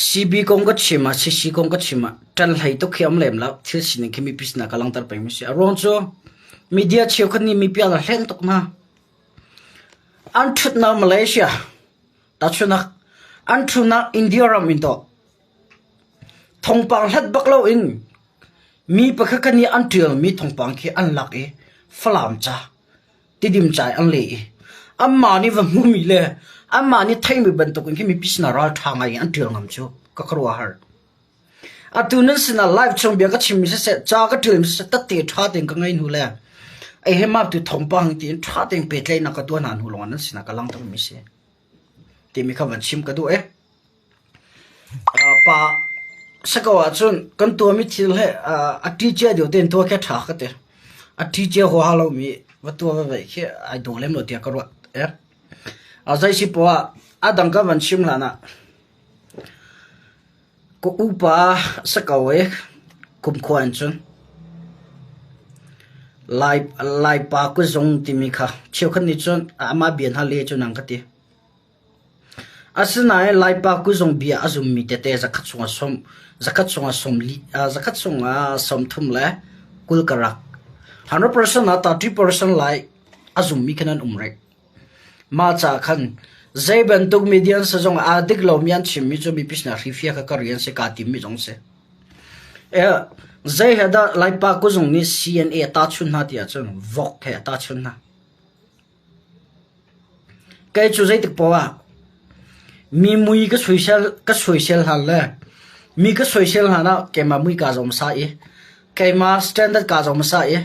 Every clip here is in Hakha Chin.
CB kong ka chim ah CC kong ka chim ah ṭan hlei tuk khi a um lem lo. Thil sining khi mipi sinah ka langhter pengmi a si. A ruang cu media cheukhat nih mipi an hlen tuk hna. An ṭhutnak Malaysia, tahchunhnak an ṭhutnak India ram in tawh thawngpang hlat bak loin mi pakhat khat nih an ṭialmi thawngpang khi an lak i Falam ca Tidim ca i an leh i anmah nih va hmumi le anmah nih theimi bantukin khi mipi sinah ralṭha ngai in an ṭial ngam cu ka khuaruahhar. Atu nan sinah live chung bia ka chimmi siseh, ca ka ṭialmi siseh, tette ṭha tein ka ngei hnu le ei he mah tu thawngpang tiin ṭha tein pehtlaihnak ka tuah hna hnu lawngah nan sinah ka langhtermi si. Timi kha van chim ka duh eh. Pa sako ahcun kan tuahmi thil he a ṭi cia deuh tein tuah khi a ṭha ka ti. A ṭi cia huaha lomi va tuah va veih khi ai dawh lem lo tiah ka ruat. Zei si poah ah a dang ka van chim hlan ah ka upa sako i kumkhua in cun Laipa kuzung timi kha cheukhat nih cun amah bia hna le cu nang ka ti. Asinain Laipa kuzung bia a zummi tete zakhat chungah sawm, zakhat chungah sawmli, zakhat chungah 30 le 20 ka rak. 100% ah 30% lai a zummi khan an um rih. Mah ca khan zei bantuk media an si zong aa dik lomi an chimmi cu mipi sinah hrifia kha ka rian si kaa timmi zong si. Zei he dah Laipa kuzung nih CNA a tahchunh hna ti ahcun vok he a tahchunh hna. Kei cu zeitik paoh ah mi mui ka soisel ka soisel hlan le mi ka soisel hlan ah keimah mui kaa zuam hmasa i keimah standard kaa zuam hmasa i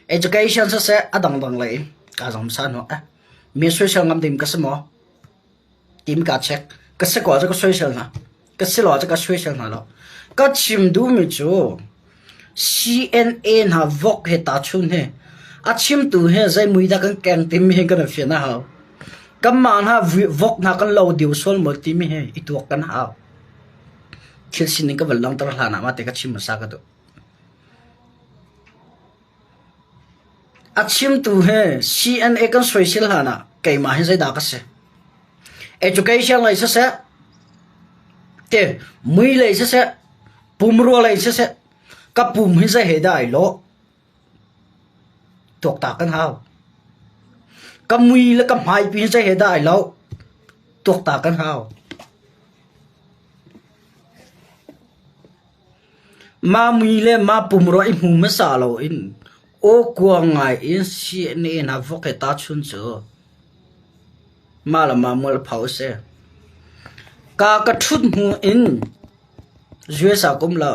education siseh a dangdang lei in kaa zuam hmasa hnu ah mi soisel ngam ding ka si maw? Timi kaa check. Ka si ko ahcun ka soisel hna. Ka si lo ahcun ka soisel hna lo. Ka chim duhmi cu CNA hna vok he tahchun he a chimtu he zei mui dah kan keng timi he kan i fian a hau. Kanmah hna vok hna kan lo deu sual maw timi he i tuak kan hau. Thil sining ka van langhter hlan ah mah te ka chim hmasa ka duh. A chimtu he CNA kan soisel hlan ah keimah hi zeidah ka si? Education lei siseh, te mui lei siseh, pumrua lei siseh, ka pum hi zei he dah ai lawh? Tuakta kan hau. Ka mui le ka hmaipi hi zei he dah ai lawh? Tuakta kan hau. Mah mui le mah pumrua i hmu hmasa loin awkua ngai in CNA hna vok he tahchun cu mah le mah mualpho a si. Ka ka ṭhut hnu in US ah ka um lo.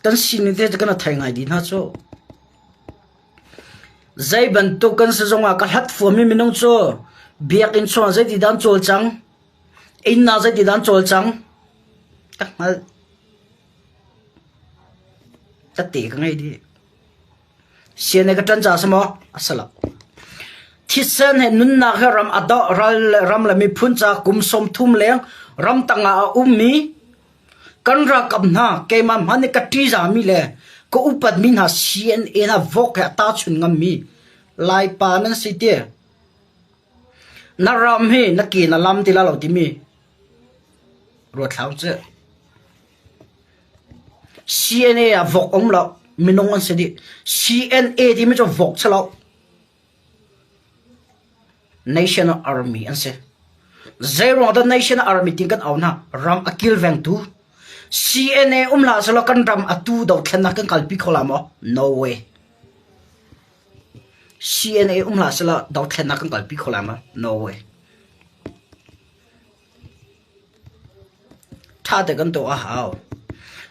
Kan sining te cu kan i thei ngai dih hna cu. Zei bantuk kan si zongah ka hlat fuami minung cu biakinn chungah zeitidah an cawlcang, inn ah zeitidah an cawlcang, Ka hngalh. Tette ka ngei dih. Sian ka ṭan ca si maw? A si lo. Thisen he nunnak he ram a doh ral le ram le miphun ca kum 30 leng ram tangah a ummi kan ralkap hna keimah hmanh nih ka ṭihzahmi le ka upatmi hna CNA hna vok he a tahchun ngammi Laipa nan si ti. Na ram hi na ke na lam ti la lo timi Ruat hlah u. CNA ah vok um lo. Minung an si dih. CNA timi cu vok si lo. National Army an si. Zeiruang dah National Army tin kan au hna? Ram a kilvengtu. CNA um hlah selaw kan ram atu dothlennak kan kalpi kho la maw? No way. CNA um hlah selaw dothlennak kan kalpi kho la maw? No way. Ṭha te kan tuah a hau.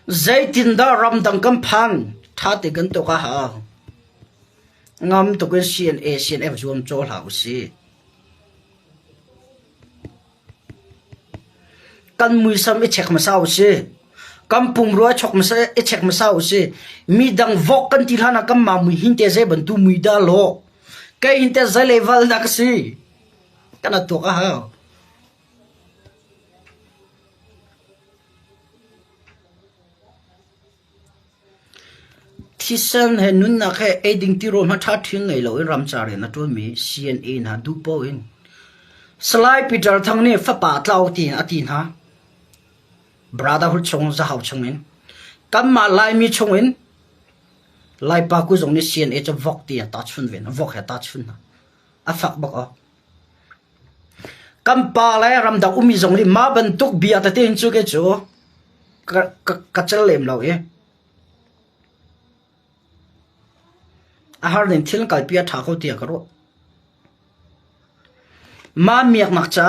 Zeitindah ramdang kan phan? Ṭha te kan tuak a hau. Ngam tuk in CNA, CNF zuam caw hlah usih. Kan muisam i check hmasa usih. Kan pumrua chok hmasa i check hmasa usih. Midang vok kan ti hlan ah kanmah mui hin te zei bantuk mui dah lawh. Kei hin te zei level dah ka si. Kan tuak a hau. Thisen he nunnak he eiding tirawl hmanh ṭha ṭhing ngei loin ramcar in a ṭuanmi CNA hna duh paoh in. Salai Peter Thang nih fapa tlau tiin a ti hna. Brotherhood chung Zahau chungin. Kanmah Laimi chungin Laipa ku zong nih CNA cu vok ti a tahchun ve hna. Vok he a tahchun hna. A fak bak aw. Kan pa le ramdang ummi zong nih mah bantuk bia tete hin cu kei cu ka, ka, ka cel lem lo i. A har ning thil kalpi a ṭha ko tiah ka ruah. Mah miaknak ca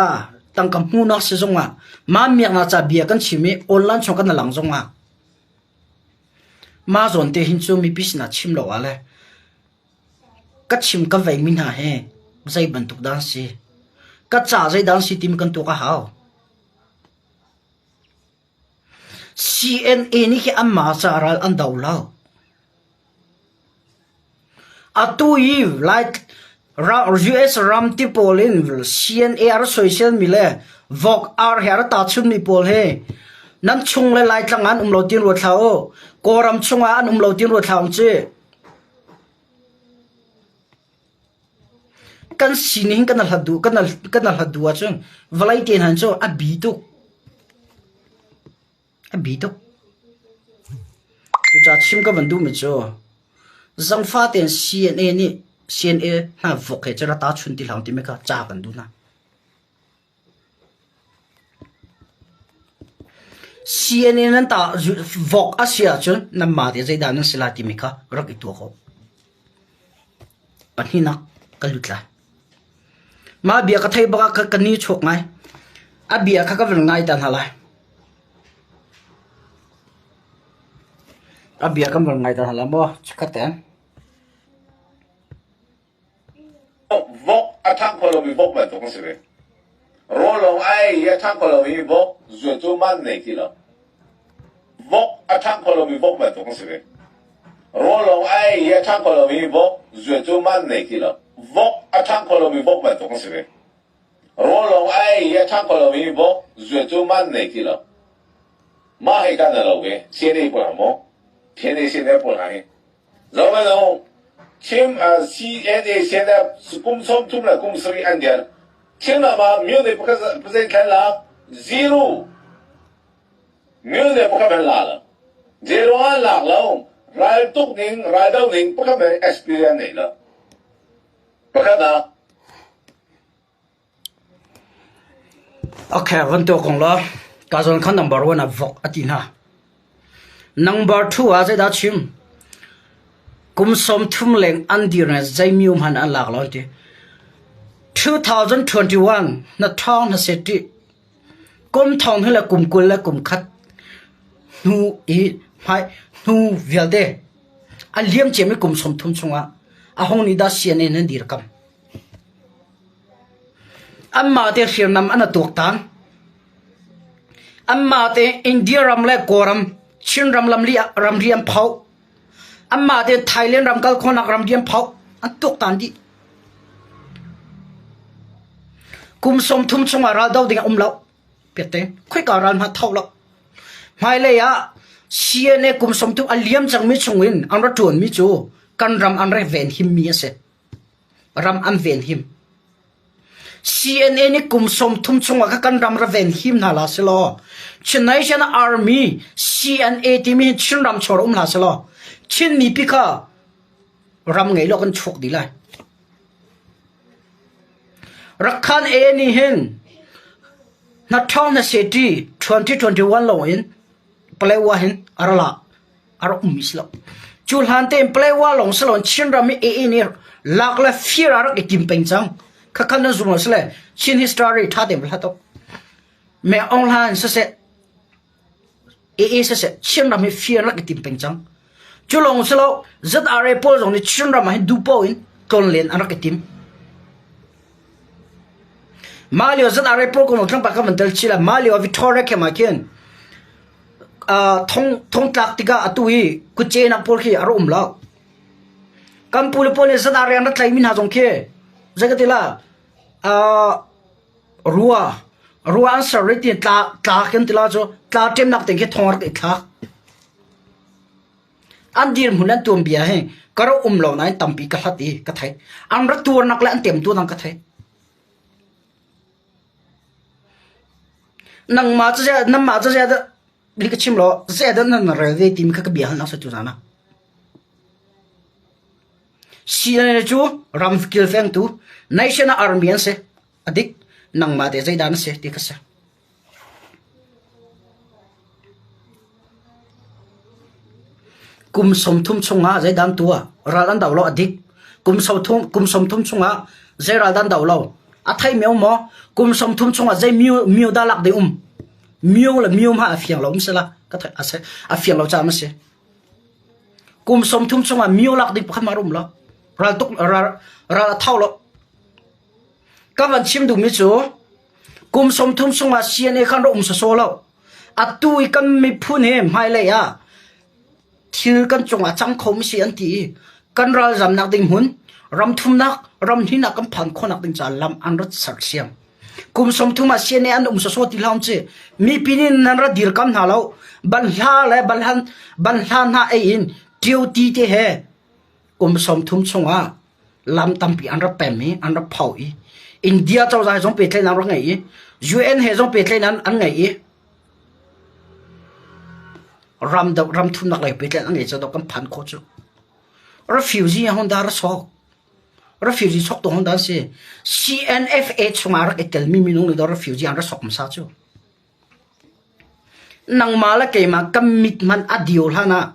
tangka hmuhnak si zongah mah miaknak ca bia kan chim i online chung kan lang zongah mah zawn te hin cu mipi sinah chim lo ah le ka chim ka veimi hna hi zei bantuk dah an si ka ca zei dah an si timi kan tuak a hau. CNA nih khi anmah ca ral an do lo. Atu i US ram ti pawl in CNA a ra soiselmi le vok ar he a ra tahchunmi pawl hi nan chung le Laitlang ah an um lo tiin ruat hlah u. Kawlram chungah an um lo tiin ruat hlah u ci. Kan sining kan hlat duh kan kan hlat duh ahcun vawlei te hna cu a bi tuk. A bi tuk. Cucaah chim ka van duhmi cu zangfa tein CNA nih CNA hna vok he cun ra tahchun ti hlah timi kha ca kan duh hna. CNA nan ta vok a si ahcun nanmah te zeidah nan si lai timi kha rak i tuak u. Pahnihnak ka lut lai. Mah bia ka theih bak ah ka ni chuak ngai. A bia kha ka van ngai ta hna lai. A bia kan van ngai ta hna lai maw? Chikkhat te. Vok a ṭhang kho lomi vok bantuk an si ve. Rawl lawng a ei i a ṭhang kho lomi vok zuat cu man nei ti lo. Vok a ṭhang kho lomi vok bantuk an si ve. Rawl lawng a ei i a ṭhang kho lomi vok zuat cu man nei ti lo. Vok a ṭhang kho lomi vok bantuk an si ve. Rawl lawng a ei i a ṭhang kho lomi vok zuat cu man nei ti lo. Mah hi kan lo ve. CNA pawl hna maw? CNA CNF pawl hna hi. Zohhmanh Chin CNA CNF kum 30 le kum sarih an dir. Chinram ah myo pakhat zei thlen lak zero myo ne pakhat hmanh la lo. Zero an lak lo. Ral tuk ning ral do ning pakhat hmanh experience nei lo. Pakhat ah Okay, van tuah kong law ka zawn kha number one ah vok a ti hna. Number two ah zeidah chim? Kum 30 leng an dir na zeimi um han an lak lo an ti. 2021 na thawng na se ti. Kum thong hi le kum 20 le kum khat hnu i hmai hnu vialte a liam ciami kum 30 chungah a hong ni dah CNA nan dirkam. Anmah te hriamnam an tuaktan. Anmah te India ram le Kawlram, Chinram lamli ramri an phoh. Anmah te Thailand ram kal khawhnak ramri an phoh. An tuaktan dih. Kum 30 chungah raldo ding a um lo. Piatte, khoika ral hmanh tho lo. Hmailei ah CNA kum 30 a liam cangmi chungin an ra ṭuanmi cu kan ram an re ven himmi a si. Ram an venhim. CNA nih kum 30 chungah kha kan ram ra venhim hna la selaw Chin Nation Army CNA timi hi Chin ram chung um hlah selaw Chin mipi kha ram ngei lo kan chuak dih lai. Rakhan A nih hin hnathawng hna seti 2021 lawng in Palewa hin a ra la. a rak ummi si lo. Cu hlan tein Palewa lawng si loin Chinram i AA nih lak le fir a rak i tim peng cang. Khakhan nan zum lo si le Chin history ṭha tein va hlat awk. Me Aung Hlaing siseh AA siseh Chinram hi fir rak i tim peng cang. Cu lawng si lo ZRA pawl zong nih Chinram ah hin duhpoh in tlonlen an rak i tim. Mah lio ZRA pawl kong tlangpar ka van tel chih lai. Mah lio Victoria camp ah khin thongtlak tikah atu hi kutcenak pawl khi a rak um lo. Kan pu le pawl nih zat ah rian rak tlaimi hna zong khi zei ka ti la rua rua an ser rih ti tla tla kan ti la cu tla ṭemnak te khi thong rak i thlak. An dirhmun an tuanbia hi ka rak um lo nain tampi ka hlat i ka theih. An rak tuarnak le an temtuarnak ka theih. Nangmah cu zei nanmah cu zei dah li ka chim law zei dah nan rel ve timi kha ka bia halnak si tu zan ah. CNA cu ram kilvengtu national army an si. A dik nangmah te zeidah na si ti kha si. Kum 30 chungah zeidah an tuah? Ral an do lo a dik. Kum 30 kum 30 chungah zei ral dah an do lo? A theimi um maw? Kum 30 chungah zei myo myo dah lak ding um? Myo le myo hmanh a fiang lo um sila ka theih a si a fiang lo caah a si. Kum 30 chungah myo lak ding pakhat mah um lo. Ral tuk ral ral a thau lo. Ka van chim duhmi cu kum 30 chungah CNA khan rak um sawsawh lo. Atu i kan miphun hi hmailei ah thil kan cungah cang khomi si an ti i kan ralzamnak ding hmun ramthumnak ramhninak kan phan khawhnak ding caah lam an rat sersiam. Kum 30 ah CNA an um sawsawh ti hlah ci. Mipi nih nan rat dirkam hna lo. Banhla le banhlan banhla hna ei in ṭio ti te he kum 30 chungah lam tampi an rak pem i an rak pho i India cozah he zong pehtlaihnak rak ngei i UN he zong pehtlaihnak an ngei i ram do ram thumnak lei pehtlaih an ngei cu kan phan khawh cu refugee hon da ra sok refugee sok to hon da si CNFA chungah rak i telmi minung nih do refugee an ra sok hmasa cu nangmah le keimah kan mit hmanh a dio hlan ah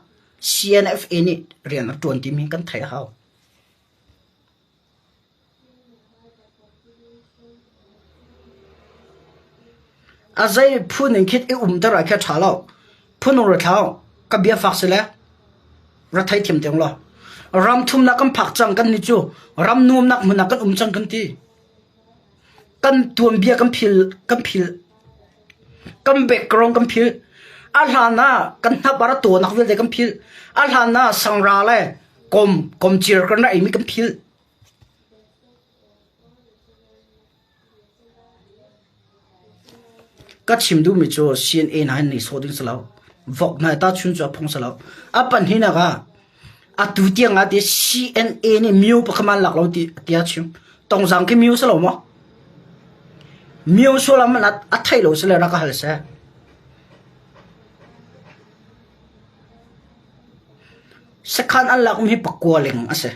CNFA nih rian a ṭuan timi kan theih a hau. A zei phun in khit i umter ah khin a ṭha lo. Phun ra thlau. Ka bia fak si le ra theithiam te law. Ram thumnak kan phak cang kan nih cu ram nuamnak hmun ah kan um cang kan ti. Kan tuanbia kan phil kan phil kan background kan phil. A hlan ah kan hnap ah ra tuanak vialte kan phil. A hlan ah sangra le kom komcir kan rak eimi kan philh. Ka chim duhmi cu CNA hna hin nih sawh ding si lo. Vok hna ta chun cu a phung si lo. A pahnihnak ah atu tiang ah ti CNA nih myo pakhat man lak lo ti tia chim. Tongzang khi myo si lo maw? Myo sualam a thei lo si le rak ka hal seh. Sakhan an lakmi hi pakua leng a si.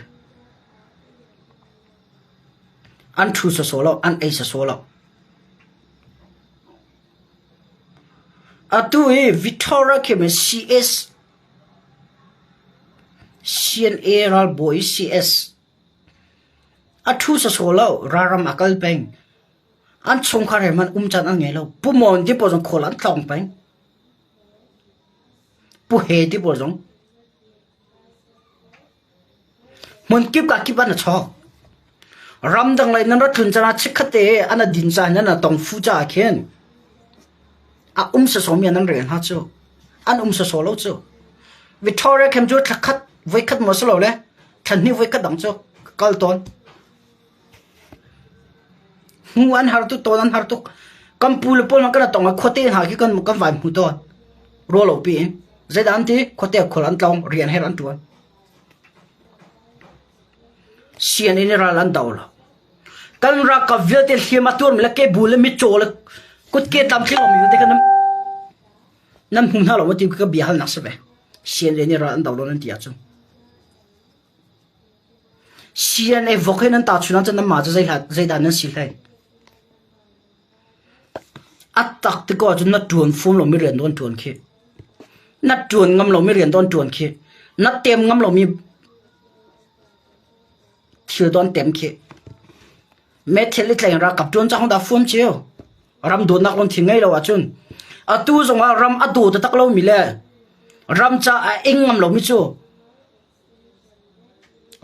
An ṭhu sawsawh lo, an ei sawsawh lo. Atu hi Victoria khi CS CNA ralbawi CS a ṭhu sawsawh lo, ralram a kal peng. An chungkhar he hmanh um caan an ngei lo. Pu Mon ti pawl zong khual an tlawng peng. Pu He ti pawl zong hmun kip ka kip an a chawk. Ramdang lei nan rat tlun caan ah chikkhat te an a din caan nan a tong fu caah khin a um sawsawmi mi an rel hna cu. An um sawsawh lo cu. Victoria khem cu thla khat voikhat maw si lo le thla hnih voikhat dang cu kal tawn. Hmu an har tuk, tawn an har tuk. Kan pu le pawl hmanh kan tong ah khuate hna khi kan kan vai hmu tawn. Ruah lo pi in. Zeidah an ti? Khuate khual an tlawng, rian her an ṭuan. Sian in ral an do lo. Kan ralkap vialte hliam a tuarmi le kebu le mitcaw le kutke tlamtling lomi vialte kan nan hmu hna lo maw ti ka bia halnak si ve. Sian in ral an do lo nan ti ahcun. CNA vok he nan tahchunh ahcun nanmah cu zeidah nan si hlei? A tak ti ko ahcun na ṭuan fum lomi rian tu an ṭuan khi. Na ṭuan ngam lomi rian tu an ṭuan khi. Na tem ngam lomi thil tu an tem khi. Methil i tleng ralkap ṭuan cang dah fuam cio. Ram dawtnak lungthin ngei lo ahcun atu zongah ram a daw taktak lomi le ram caah ing ngam lomi cu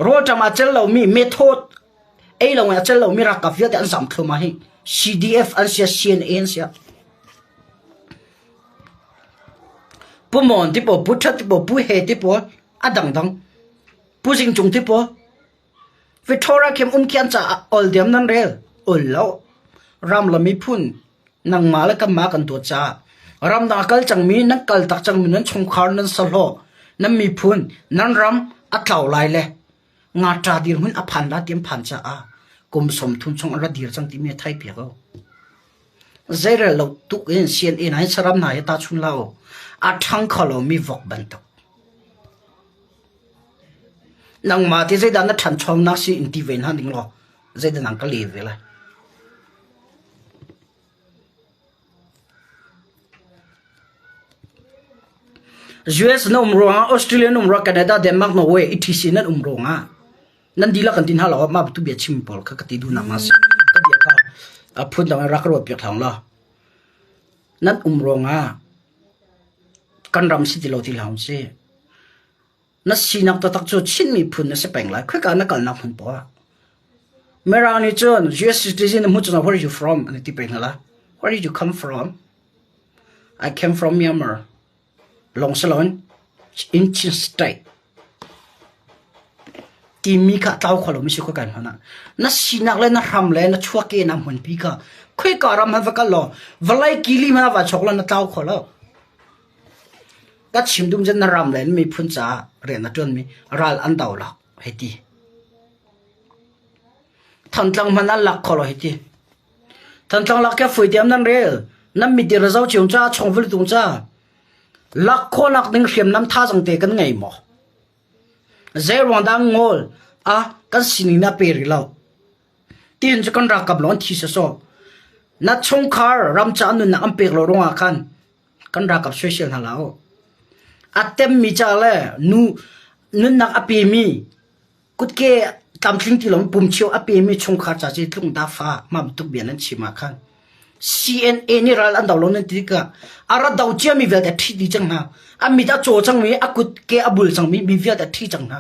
Rawlṭam aa cel lomi method ei lo in a cel lomi ralkap vialte an zam thluahmah hi. CDF an si, CNA an si. Pu Mon ti pawl, Pu Ṭhat ti pawl, Pu He ti pawl, a dangdang. Pu Zing Cung ti pawl. Victoria khem um khi an caah ol diam nan rel. Ol lo. Ram le miphun nangmah le kanmah kan dawt caah ramdang a kal cangmi nan kal tak cangmi nan chungkhar nan sahlawh nan miphun nan ram a tlau lai le ngaṭa dirhmun a phan la ti an phan caah kum 30 chung an ra dir cang timi a thai piak ko. Zeirel lo tuk in sianginn ah hin saram hna hi tahchun hlah u. A ṭhang kho lomi vok bantuk. Nangmah ti zeidah na ṭhanchonak si in ti ve hna ning law zeidah nang ka le ve lai. US na um ruangah, Australia na um ruangah, Canada, Denmark, Norway, etc nan um ruangah nan dihlak kan ti hna lo mah tu bia chim pawl kha ka ti duhnak ma si. Ka bia kha phun dang in rak ruat piak thlang law. Nan um ruangah kan ram si ti lo ti hlah si. Na sinak taktak cu Chin miphun na si peng lai. Khoika na kalnak hmun poah ah. Mirang nih cun US citizen na hmuh cun where are you from an ti peng hna la. Where did you come from? I came from Myanmar. Long salon in Chin state. Timi kha tlau kho lomi si khoika hmanh ah. Na sinak le na hram le na chuahkehnak na hmunpi kha khoika ram hmanh va kal law vawlei kili hmanh ah va chok law na tlau kho lo. Ka chim dum cun na ram le na miphun caah rian na ṭuanmi ral an do lo hei ti. Thantlang hmanh an lak kho lo hei ti. Thantlang lak ke fui tiam nan rel. Nan mitir a zo cio ca chongvil tung ca. Lak khawhnak ding hriamnam thazang te kan ngei maw? Zei ruang dah ngol a kan sining na pe rih lo. Tin cu kan ralkap lawng an thi sawsawh. Na chungkhar ram ca nunnak an pek lo ruangah khan kan ralkap soisel hna hlah u. A temmi ca le nu nunnak a pemi kutke tlamtling ti lo pumchio a pemi chungkhar ca ci tlung da fa ma bantuk bia nan chim ah khan CNA nih ral an do lo nan ti tikah a ra do ciami vialte a thi dih cang hna. A mit a caw cangmi a kutke a bul cangmi mi vialte a thi cang hna.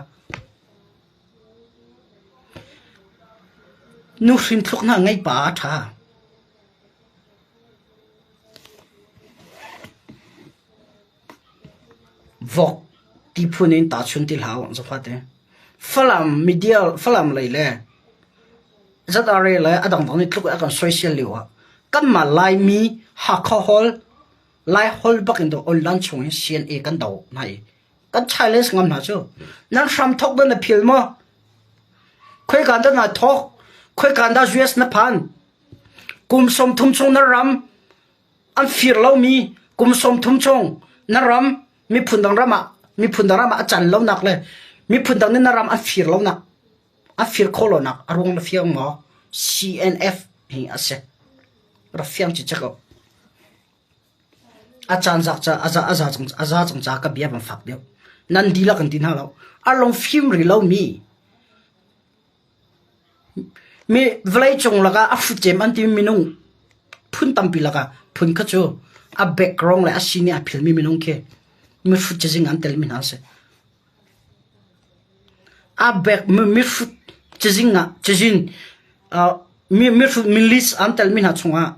Nuhrin thluk hna ngei pa a ṭha. Vok ti phun in tahchun ti hlah u zafate. Falam media Falam lei le ZRA le a dangdang nih tluk a kan soisel lio ah kanmah Laimi Hakha Hall Lai holh bak in do online chung in CNA kan do hna i kan challenge ngam hna cu. Nan hram thok dah na phil maw? Khoika dah na thok? Khoika dah US na phan? Kum 30 chung na ram an fir lomi kum 30 chung na ram miphun dang ram ah miphun dang ram ah a can lonak le miphun dang nih na ram an fir lonak an fir khawh lonak a ruang na fiang maw? CNF hi a si. Rak fiang cicek ko. A caan zak ca a za a za cang a za cang ca ka bia van fak deuh. Nan dihlak kan ti hna lo. A lung fim rih lomi Mi vawleicung lakah a hrut-cem an timi minung phun tampi lakah phun kha cu a background le a sining a philmi minung khi mihrut cazin an telmi hna an si. A back mihrut cazin ah cazin mihrut mi list an telmi hna chungah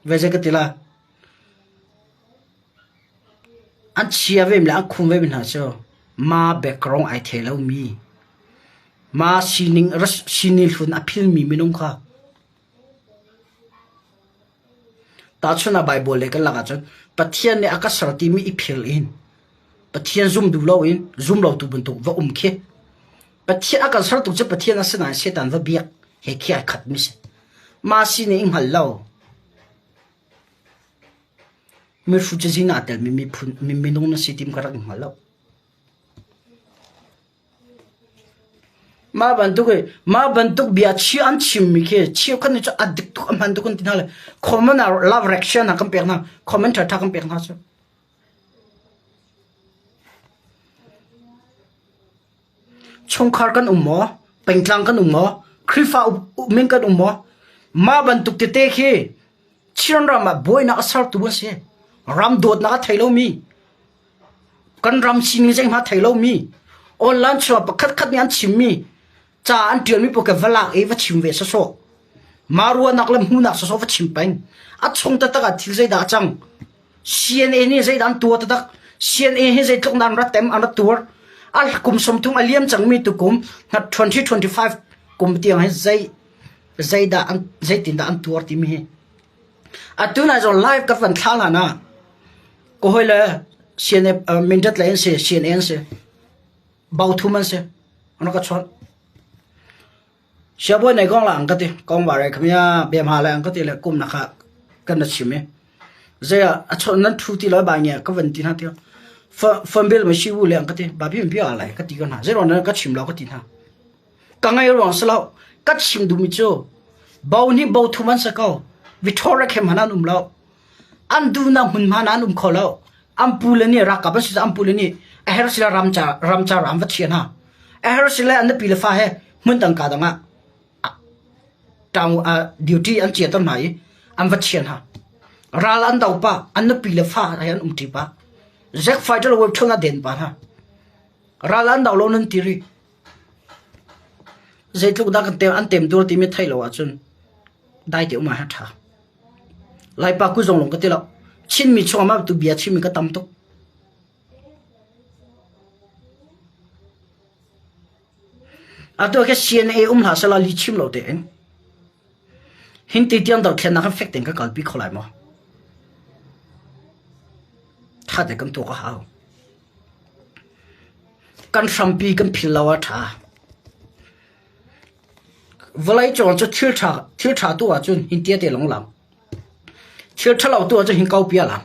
ve zei ka ti lai. An chia ve le an khum ve mi hna cu ma background ai thei lomi, ma sining sining hlun a philmi minung kha tahchunh ah Bible le kan lak ahcun Pathian nih a ka ser timi i phil in Pathian zum duh loin zum lo tu bantuk va um khi Pathian a kan sertu cu Pathian a si nain Satan va biak he khi ai khat mi si. Ma sining i hngal lo. Mihrut cazin aa telmi miphun minung na si tim ka rak hngal lo. Mah bantuk i mah bantuk bia chi an chimmi khi cheukhat nih cun a dik tuk a hman tuk an ti hna le comment ah love reaction ah kan pek hna comment ṭhaṭha kan pek hna cu. Chungkhar kan um maw? Pengtlang kan um maw? Khrihfa min kan um maw? Mah bantuk tete khi Chin ram ah buainak a sertu an si. Ram dawtnak a thei lomi, kan ram sining zeihmanh a thei lomi, online chungah pakhat khat nih an chimmi ca an ṭialmi pawl ka va lak i va chim ve sawsawh. Mah ruahnak le hmuhnak sawsawh va chim peng. A chung taktak ah thil zeidah a cang? CNA nih zeidah an tuah taktak? CNA hi zeitluk dah an rat tem an rat tuar? A kum 30 a liam cangmi tukum 2025 kum tiang hi zei zeidah an zeitindah an tuar timi hi atu nai zong live ka van thla hlan ah ka hawi le CNA Mindat le an si CNA an si Bauthum an si an rak ka chawnh. Siabawi nei kong la ang ka ti. Kong wa re khamia bem ha le ang ka ti le kum na kha kan na chim i. Zei ah a chon nan thu ti lo ba nge ka van ti hna ti. Phone bill ma shi wu le ang ka ti. Ba bi bi a lai ka ti ko hna. Zei ron na ka chim lo ka ti hna. Ka ngai ruang si lo. Ka chim duhmi cu bo nih bo thum an si ko. Victoria khem han an um lo. An duhnak hmunhma an um kho lo. An pu le nih ralkap an si caah an pu le nih a herh sile ramca ramca ram va chia hna. A herh sile an nupi le fa he hmun dang ka dang ah town duty an chia ter hna i an va chia hna. Ral an do pah, an nupi le fa he an umṭi pah. Zack fighter web thung a den pa hna. Ral an do lo nan ti rih. Zeitluk dah kan tem an tem dur timi theih lo ahcun dai te um ah a ṭha. Laipa ku zong lawng ka ti lo. Chinmi chungah mah tu bia chimmi ka tam tuk. Atu ke CNA um hlah sela li chim lo tein. Hin ti tiang dothlennak kan fek tein ka kalpi kho lai maw? Tha te kan tuak a hau. Kan hrampi kan phil lo a ṭha. Vawleicung cu thil ṭha thil ṭha tu ahcun hin tia te lawng lang. Thil ṭhalo tu ahcun hin ko pia lang.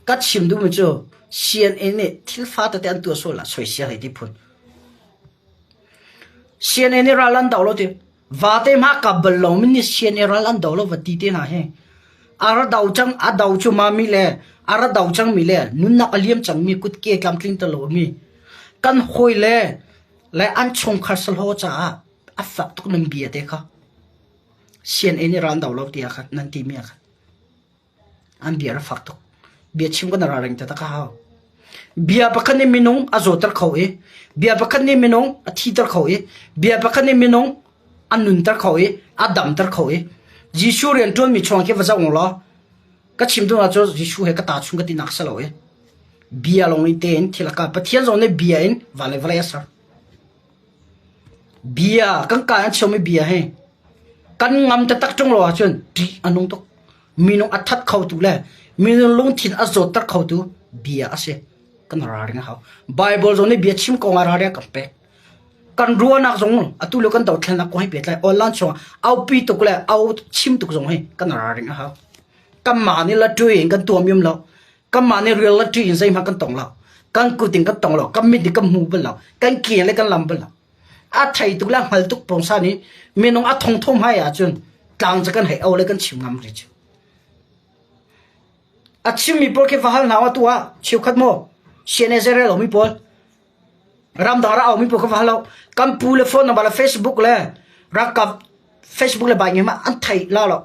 Ka chim duhmi cu CNA nih thil fa tete an tuah sual ah soisel hei ti phun. CNA nih ral an do lo ti vate hma kap bal lo min nih CNA ral an do lo va ti te hna hi. A ra do cang a do cu mami le a ra do cang mi le nunnak a liam cang mi kutke tlamtling te lo mi kan hawi le le an chungkhar sahlaw caah a fak tuk nan bia te kha CNA nih ral an do lo ti ah khan nan ti mi ah khan An bia a fak tuk. Bia chim kan ra ring taktak a hau. Bia pakhat nih minung a zawter kho i, bia pakhat nih minung a thiter kho i, bia pakhat nih minung a nunter kho i, a damter kho i. Jesuh rian ṭuanmi chuang khi va zoh ung law, ka chim tu cu Jesuh he ka ta chung ka ti nak si lo i. Bia lawng in tein thil a kal. Pathian zong nih bia in van le vawlei a ser. Bia, kan ka an chimmi bia hi kan ngam taktak ṭung lo ahcun ṭih a nung tuk. Minung a that khotu le minung lungthin a zawtter khotu bia a si. Kan ralring a hau. Bible zong nih bia chim kong ah ralring a kan pek. Kan ruahnak zong atu lio kan dothlennak kong hi pehtlai online chungah aupi tuk le au chim tuk zong hi kan ralring a hau. Kanmah nih latui in kan tuam yum lo. Kanmah nih real latui in zeihmanh kan tong lo. Kan kut in kan tong lo. Kan mit nih kan hmu bal lo. Kan ke le kan lam bal lo. A thei tuk le a hngal tuk pawngsa nih minung a thongthom hai ahcun tlang cu kan hei o le kan chim ngam rih cu. A chimmi pawl khi va hal hna atu ah cheukhat maw CNA rel lomi pawl ramdang ra aumi pawl kha va hal lo kan pu le phone number le Facebook le rakap Facebook le bai nge ma an thei la lo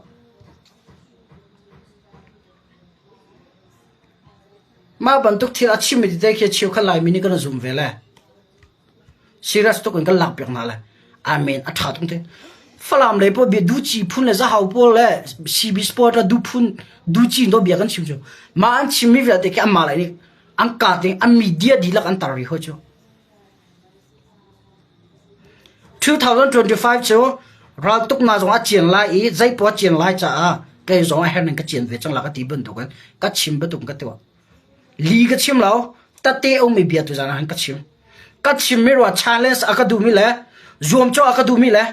mah bantuk thil a chimmi tete khi cheukhat Laimi nih kan zum ve le Serious tuk in kan lakpiak hna le amen a ṭha tuk te. Falam lei pawl bia duci phun le zahau pawl le CB sport le du phun duci do bia kan chim cu. Mah an chimmi vialte khi anmah lei nih an ka ting an media dihlak an tar rih hoi cu. 2025 cu raltuk na zong a cian lai i zeipaoh a cian lai caah kei zong a herh ning ka cian ve cang la ka ti bantukin ka chim bantukin ka tuah. Li ka chim lo, tate ummi bia tu zan ah ka chim. Ka chimmi rua challenge a ka duhmi le zuamcawh a ka duhmi le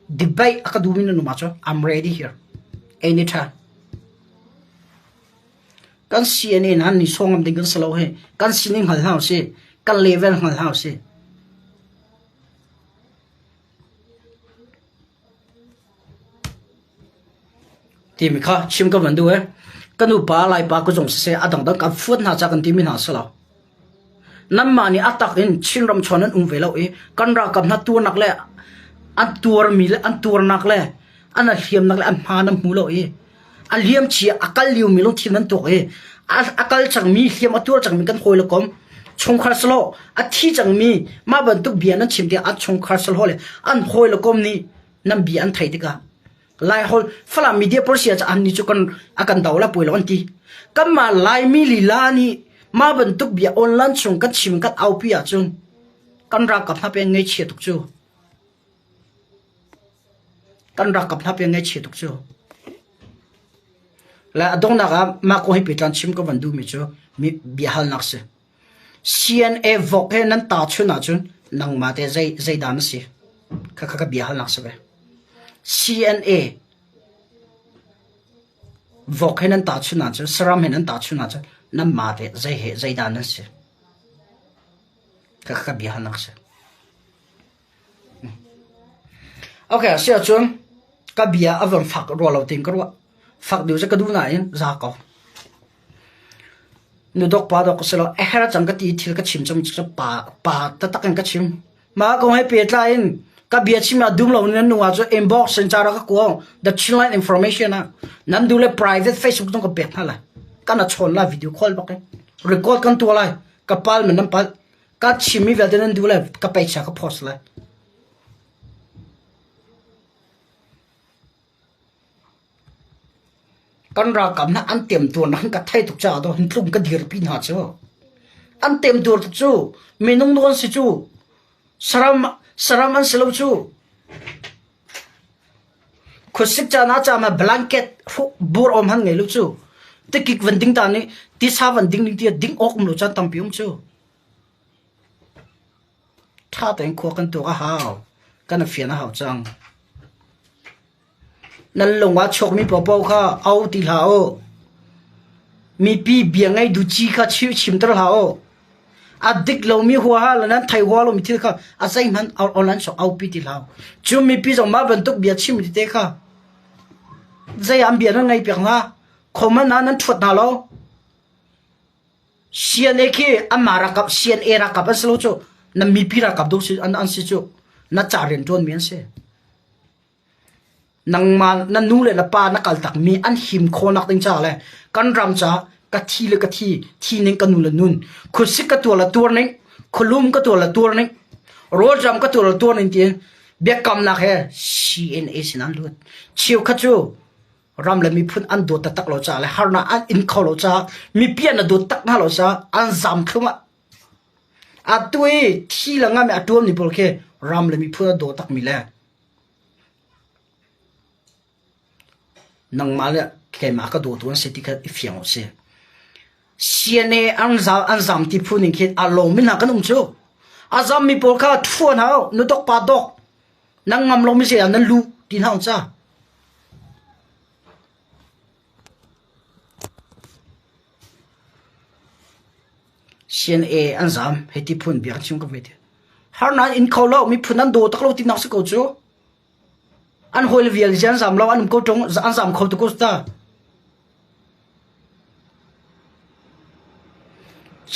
debate a ka duhmi na numa cu I'm ready here. Anytime. Kan CNA nan ni songam ding kan salo he kan sining hngal hau si kan level hngal hau si. Timi kha chim ka van duh ee. Ka nupa Laipa ka zong siseh a dangdang kan fuat hna ca kan timi hna si lo. Nanmah nih a tak in Chinram chuan an um ve lo i kan ralkap hna tuarnak le an tuarmi le an tuarnak le an a hliamnak le an hma nan hmu lo i a liam chia a kal liomi lungthin nan tuak i a kal cangmi hliam a tuar cangmi kan hawi le kom chungkhar salo a thi cangmi mah bantuk bia nan chim tiah an chungkhar salo le an hawi le kom nih nan bia an theih tikah Laiholh Falam media Persia ca an ni cu kan a kan do la pui lo an ti kanmah Laimi lila nih mah bantuk bia online chung kan chim kan aupi ahcun kan ralkap hna pe ngaihchia tuk cu Kan ralkap hna pe ngaihchia tuk cu. Le a donghnak ah mah kong hi pitlan chim ka van duhmi cu mi biahalnak si. CNA vok he nan ta chun ahcun Nangmah teh zei zeidah na si? Khakha ka bia halnak si ve. CNA vok he nan tahchunh ahcun saram he nan tahchunh ahcun nanmah teh zei he zeidah nan si? Khakha ka bia halnak si. Okay, si ahcun ka bia a von fak rua lo tiin ka ruah. Fak deuh cu ka duh nain za ko. Nu dok pa dok ka si lo. A her cang ka ti thil ka chim cang cu pa pa taktak in ka chim. Mah kong he pehtlai in ka bia chim ah dum lo nan nu ah cu inbox in cara ka kuang the Chinland information ah nan du le private Facebook zong ka pek hna lai. Kan a chawn lai video call bak in record kan tuah lai. Ka pal man nan pal. Ka chimmi vialte nan duh lai ka peicha ka post lai. Kan ralkap hna an temtuarnak an ka thei tuk caah dawh hin tlung ka dirpi hna cu. An temtuar tuk cu minung nawn si cu saram saram an si lo cu. Khuasik caan ah caan ah blanket bur awm han ngei lo cu. Tikik van ding ta nih tisa van ding ding tiah ding awk um lo caan tampi um cu. Ṭha tein khua kan tuak a hau. Kan i fian a hau cang. Nan lung ah chuakmi paohpaoh kha au ti hlah u. Mipi bia ngei duci kha chimter hlah u. A dik lomi huaha le nan thei hua lomi thil kha a zeihmanh online sok aupi ti hlah u. Cu mipi zong mah bantuk bia chim tete kha zei an bia nan ngei piak hna. Khoman ah nan ṭhuat hna lo. CNA khi anmah ralkap CNA ralkap an si lo cu na mipi ralkap dawh si an, an si cu na ca rianṭuanmi an si. Nangmah na nu le na pa na kaltak mi an him khawhnak ding caah le kan ram caah ka thi le ka thi thi ning ka nu le nun khuasik ka tuar le tuar ning khualum ka tuar le tuar ning rawlṭam ka tuar le tuar ning tiin biakamnak he CNA sin an lut cheukhat cu ram le miphun an dawt taktak lo caah le harnak an in kho lo caah mipi an dawt tak hna lo caah an zam thlum ah atu i thi le ngam i a tuam ni pawl khi ram le miphun a daw takmi le nangmah le keimah ka dawtu an si ti kha i fiang u si. CNA an zam an zam ti phu ning khi a lawm hna kan um cu. A zam mi pawl kha thuan hau nu dok pa dok nang ngam lo mi se nan lu ti hna ca. CNA an zam hei ti phun biak chim ka ve ti. Har nan in kho lo miphun an daw tak lo ti nak si ko cu. An hawi le vial an zam lo an um ko ṭung an zam kho tu ko ta.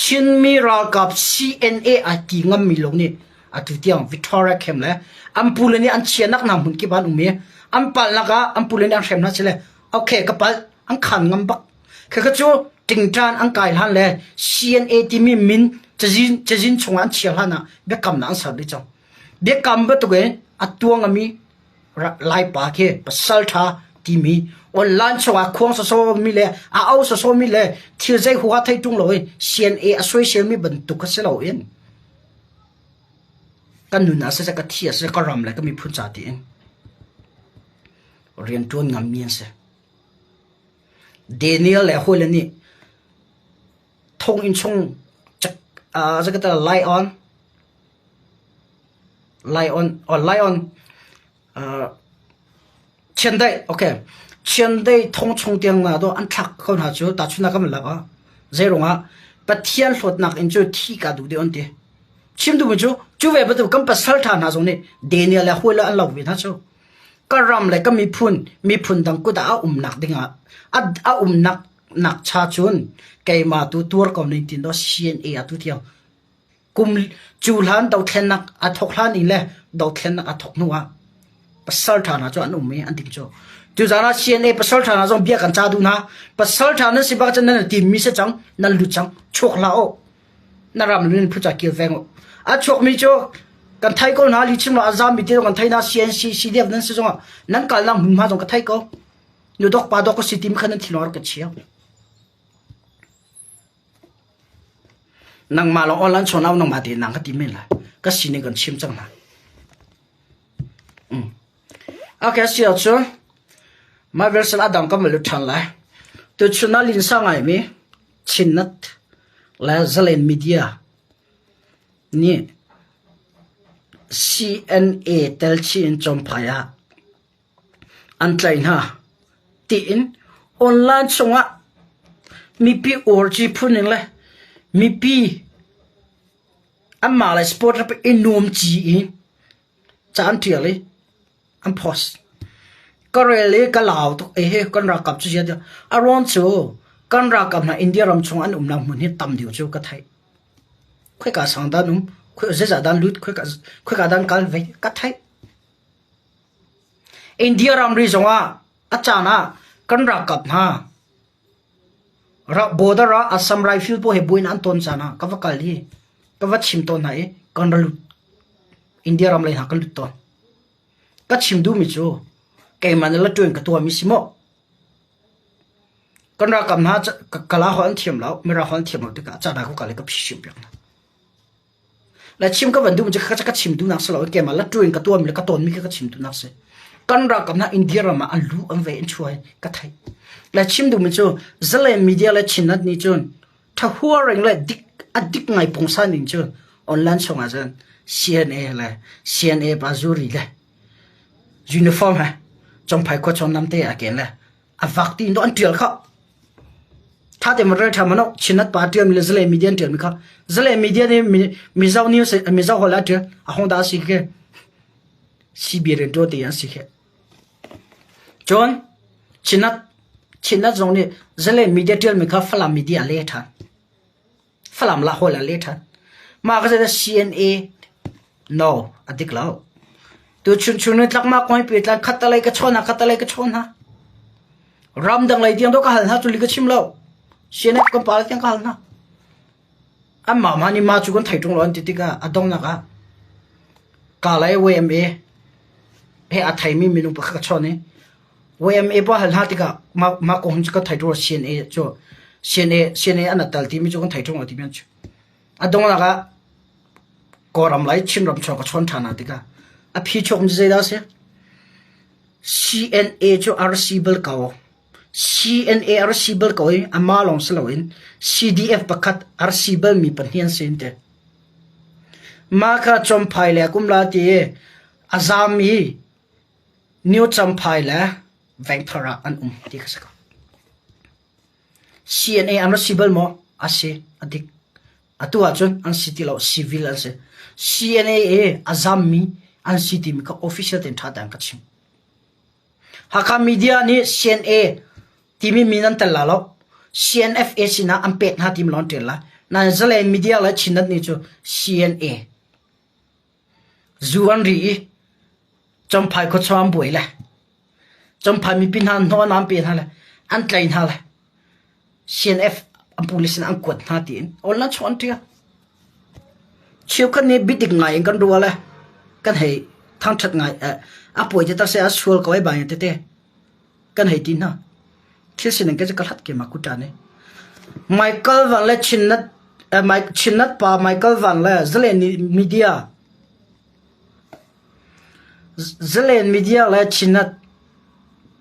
Chinmi ralkap CNA ai ti ngammi lawng nih atu tiang Victoria Camp le an pule nih an chiahnak hna hmun kip ah an um i an palnak ah an pule nih an hrem hna sile okay ka palh an khan ngam bak. Khakha cu tingṭan an kai hlan le CNA timi min cazin cazin chungah an chia hlan ah biakamnak an ser dih cang. Biakam bantukin a tuang ami Laipa khi pasal ṭha timi online chungah khuang sawsawmi le a au sawsawmi le thil zei huha thei ṭung loin CNA a soiselmi bantuk kha si loin kan nun ah siseh ka thi ah siseh ka ram le ka miphun ca tiin rianṭuan ngammi an si. Daniel le hawile nih thonginn chung uh, lion Lion oh lion uh, chiandeih okay chiandeih thong chung tiang na do an thlak ko hna cu tahchunhnak kan lak ah zeirungah Pathian hlawtnak in cu thi ka duh deuh an ti chim duhmi cu cu ve bantuk kan pasal ṭha hna zong nih Daniel le hawi le an lo ve hna cu ka ram le ka miphun miphun dang kut ah a umnak dingah a, a umnak nak cha cun keimah tu tuar ko ning tin do CNA atu tiang Kum cu hlan dothlennak a thawk hlan in le dothlennak a thawk hnu ah pasal ṭha hna cu an um i an ding cu. Tuzaan ah CNA pasal ṭha hna zong bia kan ca duh hna. Pasal ṭha nan si bak cun nan timmi si cang, nan lut cang, chuak hlah u. Na ram nan phu ca kilveng u. A chuakmi cu kan thei ko hna, lihchim lo a zaammi te zong kan thei hna, CNC, CDF nan si zongah nan kalnak hmunhma zong ka thei ko. Nu dok pa dok ka si timi kha nan thinlung rak ka chia. Nangmah lawng online chawn au nangmah tein nang ka ti men lai. Ka sining kan chim cang hna. Mm. Okay, si ahcun mah version a dang kan va lut ṭhan lai. Tuchun ah linsa ngaimi Chinnet le Zalen Media nih. CNA telchih in Champhai ah an tlaih hna tiin online chungah mipi uarci phun in le mipi anmah le sport rak i nuamci in ca an ṭial i an post. Ka rel i ka lau tuk i hi kan ralkap cu ziah a ruang cu kan ralkap hna India ram chung an umnak hmun hi tam deuh cu ka theih. Khoika sang dah an um, khoi zeizah dah an lut, khoika khoika dah an kal vei ka theih. India ramri zongah a caan ah kan ralkap hna border ah Assam Rifle pawl he buainak an ton caan ah ka va kal i ka va chim tawn hna i kan ra lut. India ram lei hna kan lut tawn. Ka chim duhmi cu keimah nih latuan ka tuahmi si maw? Kan ralkap hna kala holh an thiam lo, Mirang holh an thiam lo tikah ca ka kal i ka phisin piak hna. Le chim ka van duhmi cu ka chim duhnak si lo, keimah latuan ka tuahmi le ka tawnmi kha ka chim duhnak si. Kan ralkap hna India ram ah an lu an vei an chuai ka theih. Le chim duhmi cu Zalen media le Chinnet nih cun Thahuaring le dik a dik ngai pungsan ning cu online chungah cun CNA le CNA pa zuri le uniform he Champhai khua chon namte a ken le a vak ti in an tial kha tha te rel tha mano chinat pa tial mi le zale media tial mi kha zale media ni mizo news mizo hola tial a hong da si ke CB radio te an si ke Cun Chinat Chinat zong nih Zalen media ṭialmi kha Falam media a leh ṭhan. Falam lah hawl a leh ṭhan. Mah ka zeidah CNA no a dik lo. Tu chun chun in tlakma kong hi petlan khat talei ka chawn hna khat talei ka chawn hna. Ramdang lei tiang do ka hal hna cu li ka chim lo. CNF kan pa tiang ka hal hna. Anmah mah nih mah cu kan thei ṭung lo an ti tikah a donghnak ah Kalay YMA he a theimi minung pakhat ka chawn i YMA pa hal hna tikah mah mah kong cu kan thei ṭung lo CNA cu CNA CNA an tal timi cu kan thei ṭung lo timi an chim. A donghnak ah Kawlram lei Chinram chuak ka chawn ṭhan hna tikah a phi chuak mi zeidah a si? CNA cu RC bal ko. CNA RC bal ko i amah lawng si loin CDF pakhat RC balmi pahnih an si an ti. Mah kha Champhai le Kumla ti i a zaam i New Champhai le Vengthar ah an um ti kha si ko. CNA an ra si bal maw? A si, a dik. Atu ahcun an si ti lo, civil an si. CNA i a zaammi an si timi kha official tein ṭha tein ka chim. Hakha media nih CNA timi min an tel la lo. CNFA sinah an pek hna timi lawng an ṭial lai. Nain Zalen media le Chinnet nih cu CNA zu an ri i Champhai khuachung an buai le Champhai mipi hna hnaw an pe hna le an tlai hna le CNF an police sinah an kuat hna tiin online chung an ṭial. Cheukhat nih biadik ngai in kan ruah le kan hei thangṭhat ngai a puai te tak seh a sual ko ai bai tete kan hei ti hna. Thil sining ke cu ka hlat ke ma kuta nih. Michael Van le Chinnet Chinnet pa Michael Van le Zalen media Zalen media le Chinnet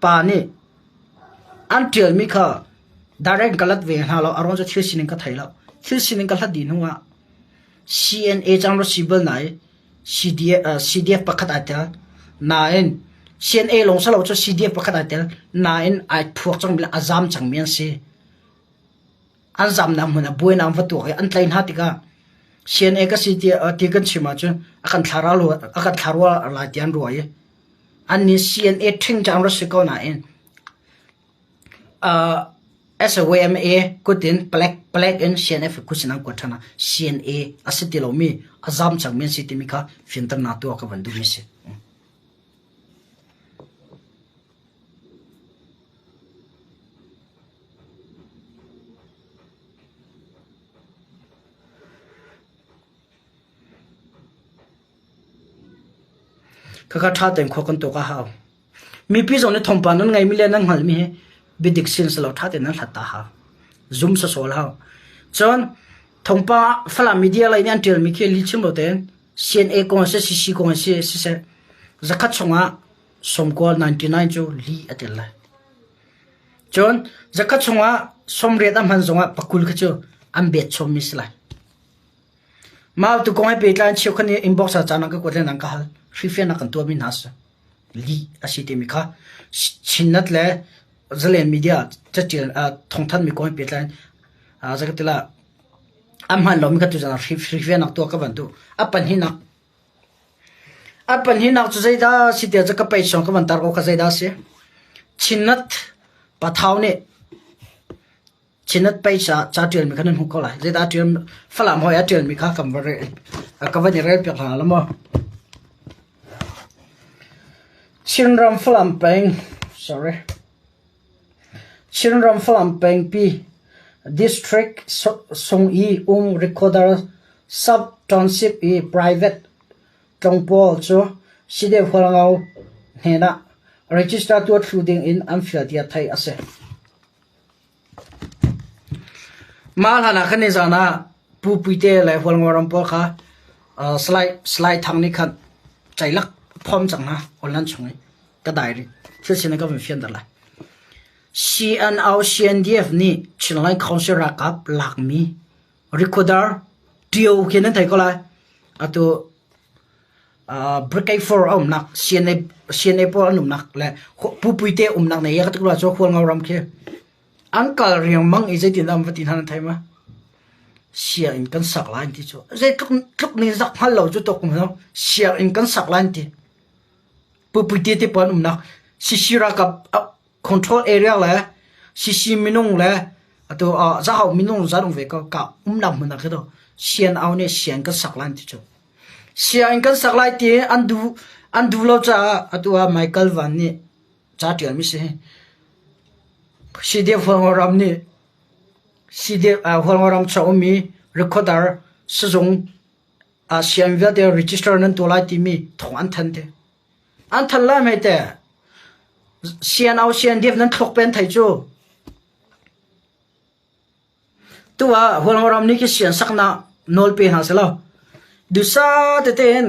pa nih an ṭialmi kha direct ka lat ve hna lo a ruang cu thil sining ka thei lo. Thil sining ka hlat dih hnu ah CNA cang ra si bal nai CDF pakhat ai tel. Nain CNA lawng si lo cu CDF pakhat ai tel. Nain ai phuak cangmi le a zaam cangmi an si. An zaamnak hmun ah buainak an va tuak i an tlaih hna tikah CNA ka si ti kan chim ahcun a kan thla a kan thla rua lai ti an ruah i annih CNA ṭhing cu an ra si ko nain SWMA kut in palek palek in CNF kut sin an kuat ṭhan ah CNA a si ti lomi a zaam cangmi an si timi kha fianternak tuah ka van duhmi a si. Khakha ṭha tein khua kan tuak a hau. Mipi zong nih thawngpang nan ngeimi le nan hngalhmi hi biadik sin si lo ṭha tein nan hlat ta hau. Zum sawsawh hau. Cun thawngpang Falam media lei nih an ṭialmi khi lihchim lo tein CNA kong siseh CC kong siseh siseh zakhat chungah sawmkua 99 cu lih a tel lai. Cun zakhat chungah sawmriat a hman zongah pakul kha cu an bet chommi si lai. Mah tu kong he pehtlai in cheukhat nih inbox ah ca nan ka kuat le nan ka hal. Hrifian kan tuahmi hna si. Lih a si timi kha Chinnet le Zalen media catial thawngthanhmi kong he pehtlai in zakatila a hmaan lomi kha tuzan ah hrifian tuah ka van duh. A pahnihnak A pahnihnak cu zeidah si tiah cu ka pei sawng ka van tar ko kha zeidah a si? Chinnet pathau nih Chinnet page ah ca ṭialmi kha nan hmuh ko lai. Zeidah a ṭial Falam hawi a ṭialmi kha kan va rel ka van i rel piak hna la maw? Chinram Falam peng sorry Chinram Falam pengpi district sung i um recorder sub township i private tlawngpawl cu Sideu Hualngo hnenah register tuah thlu ding in an fial tiah theih a si. Mah hlan ah khan nizaan ah Pu Puite le Hualngo ram pawl kha Salai Salai Thang nih khan ceilak phom cang hna online chung i ka dai rih. Thil sin ka vun fianter lai. CNO CNDF nih Chinland Council ralkap lakmi recorder Tio khi nan thei ko lai. Atu Brigade 4 a umnak CNA CNA pawl an umnak le Pu Puite umnak ne ya ka tuk cu Hualngo ram khi an kal riangmang i zeitin dah an va ti hna nan thei ma? Sianginn kan sak lai an ti cu zeitluk tluk nih zak hngal lo cu tuk no sianginn kan sak lai an ti. Pu Puite te pawl an umnak CC ralkap control area le CC minung le atu zahau minung zan um ve ko ka umnak hmun ah khi to sian au nih siang kan sak lai an ti cu. Sianginn kan sak lai ti an duh an duh lo caah atu ah Michael Van nih ca ṭialmi si. CDF Hualngoram nih CDF Hualngoram chung ummi recorder sizung ah sianginn vialte register nan tuah lai timi thawng an thanh te. An thanh lai mei te. CNO CNDF nan thluk pen thei cu. Tu ah Hualngoram nih khi sian saknak nawl pe hna selaw dusa tete in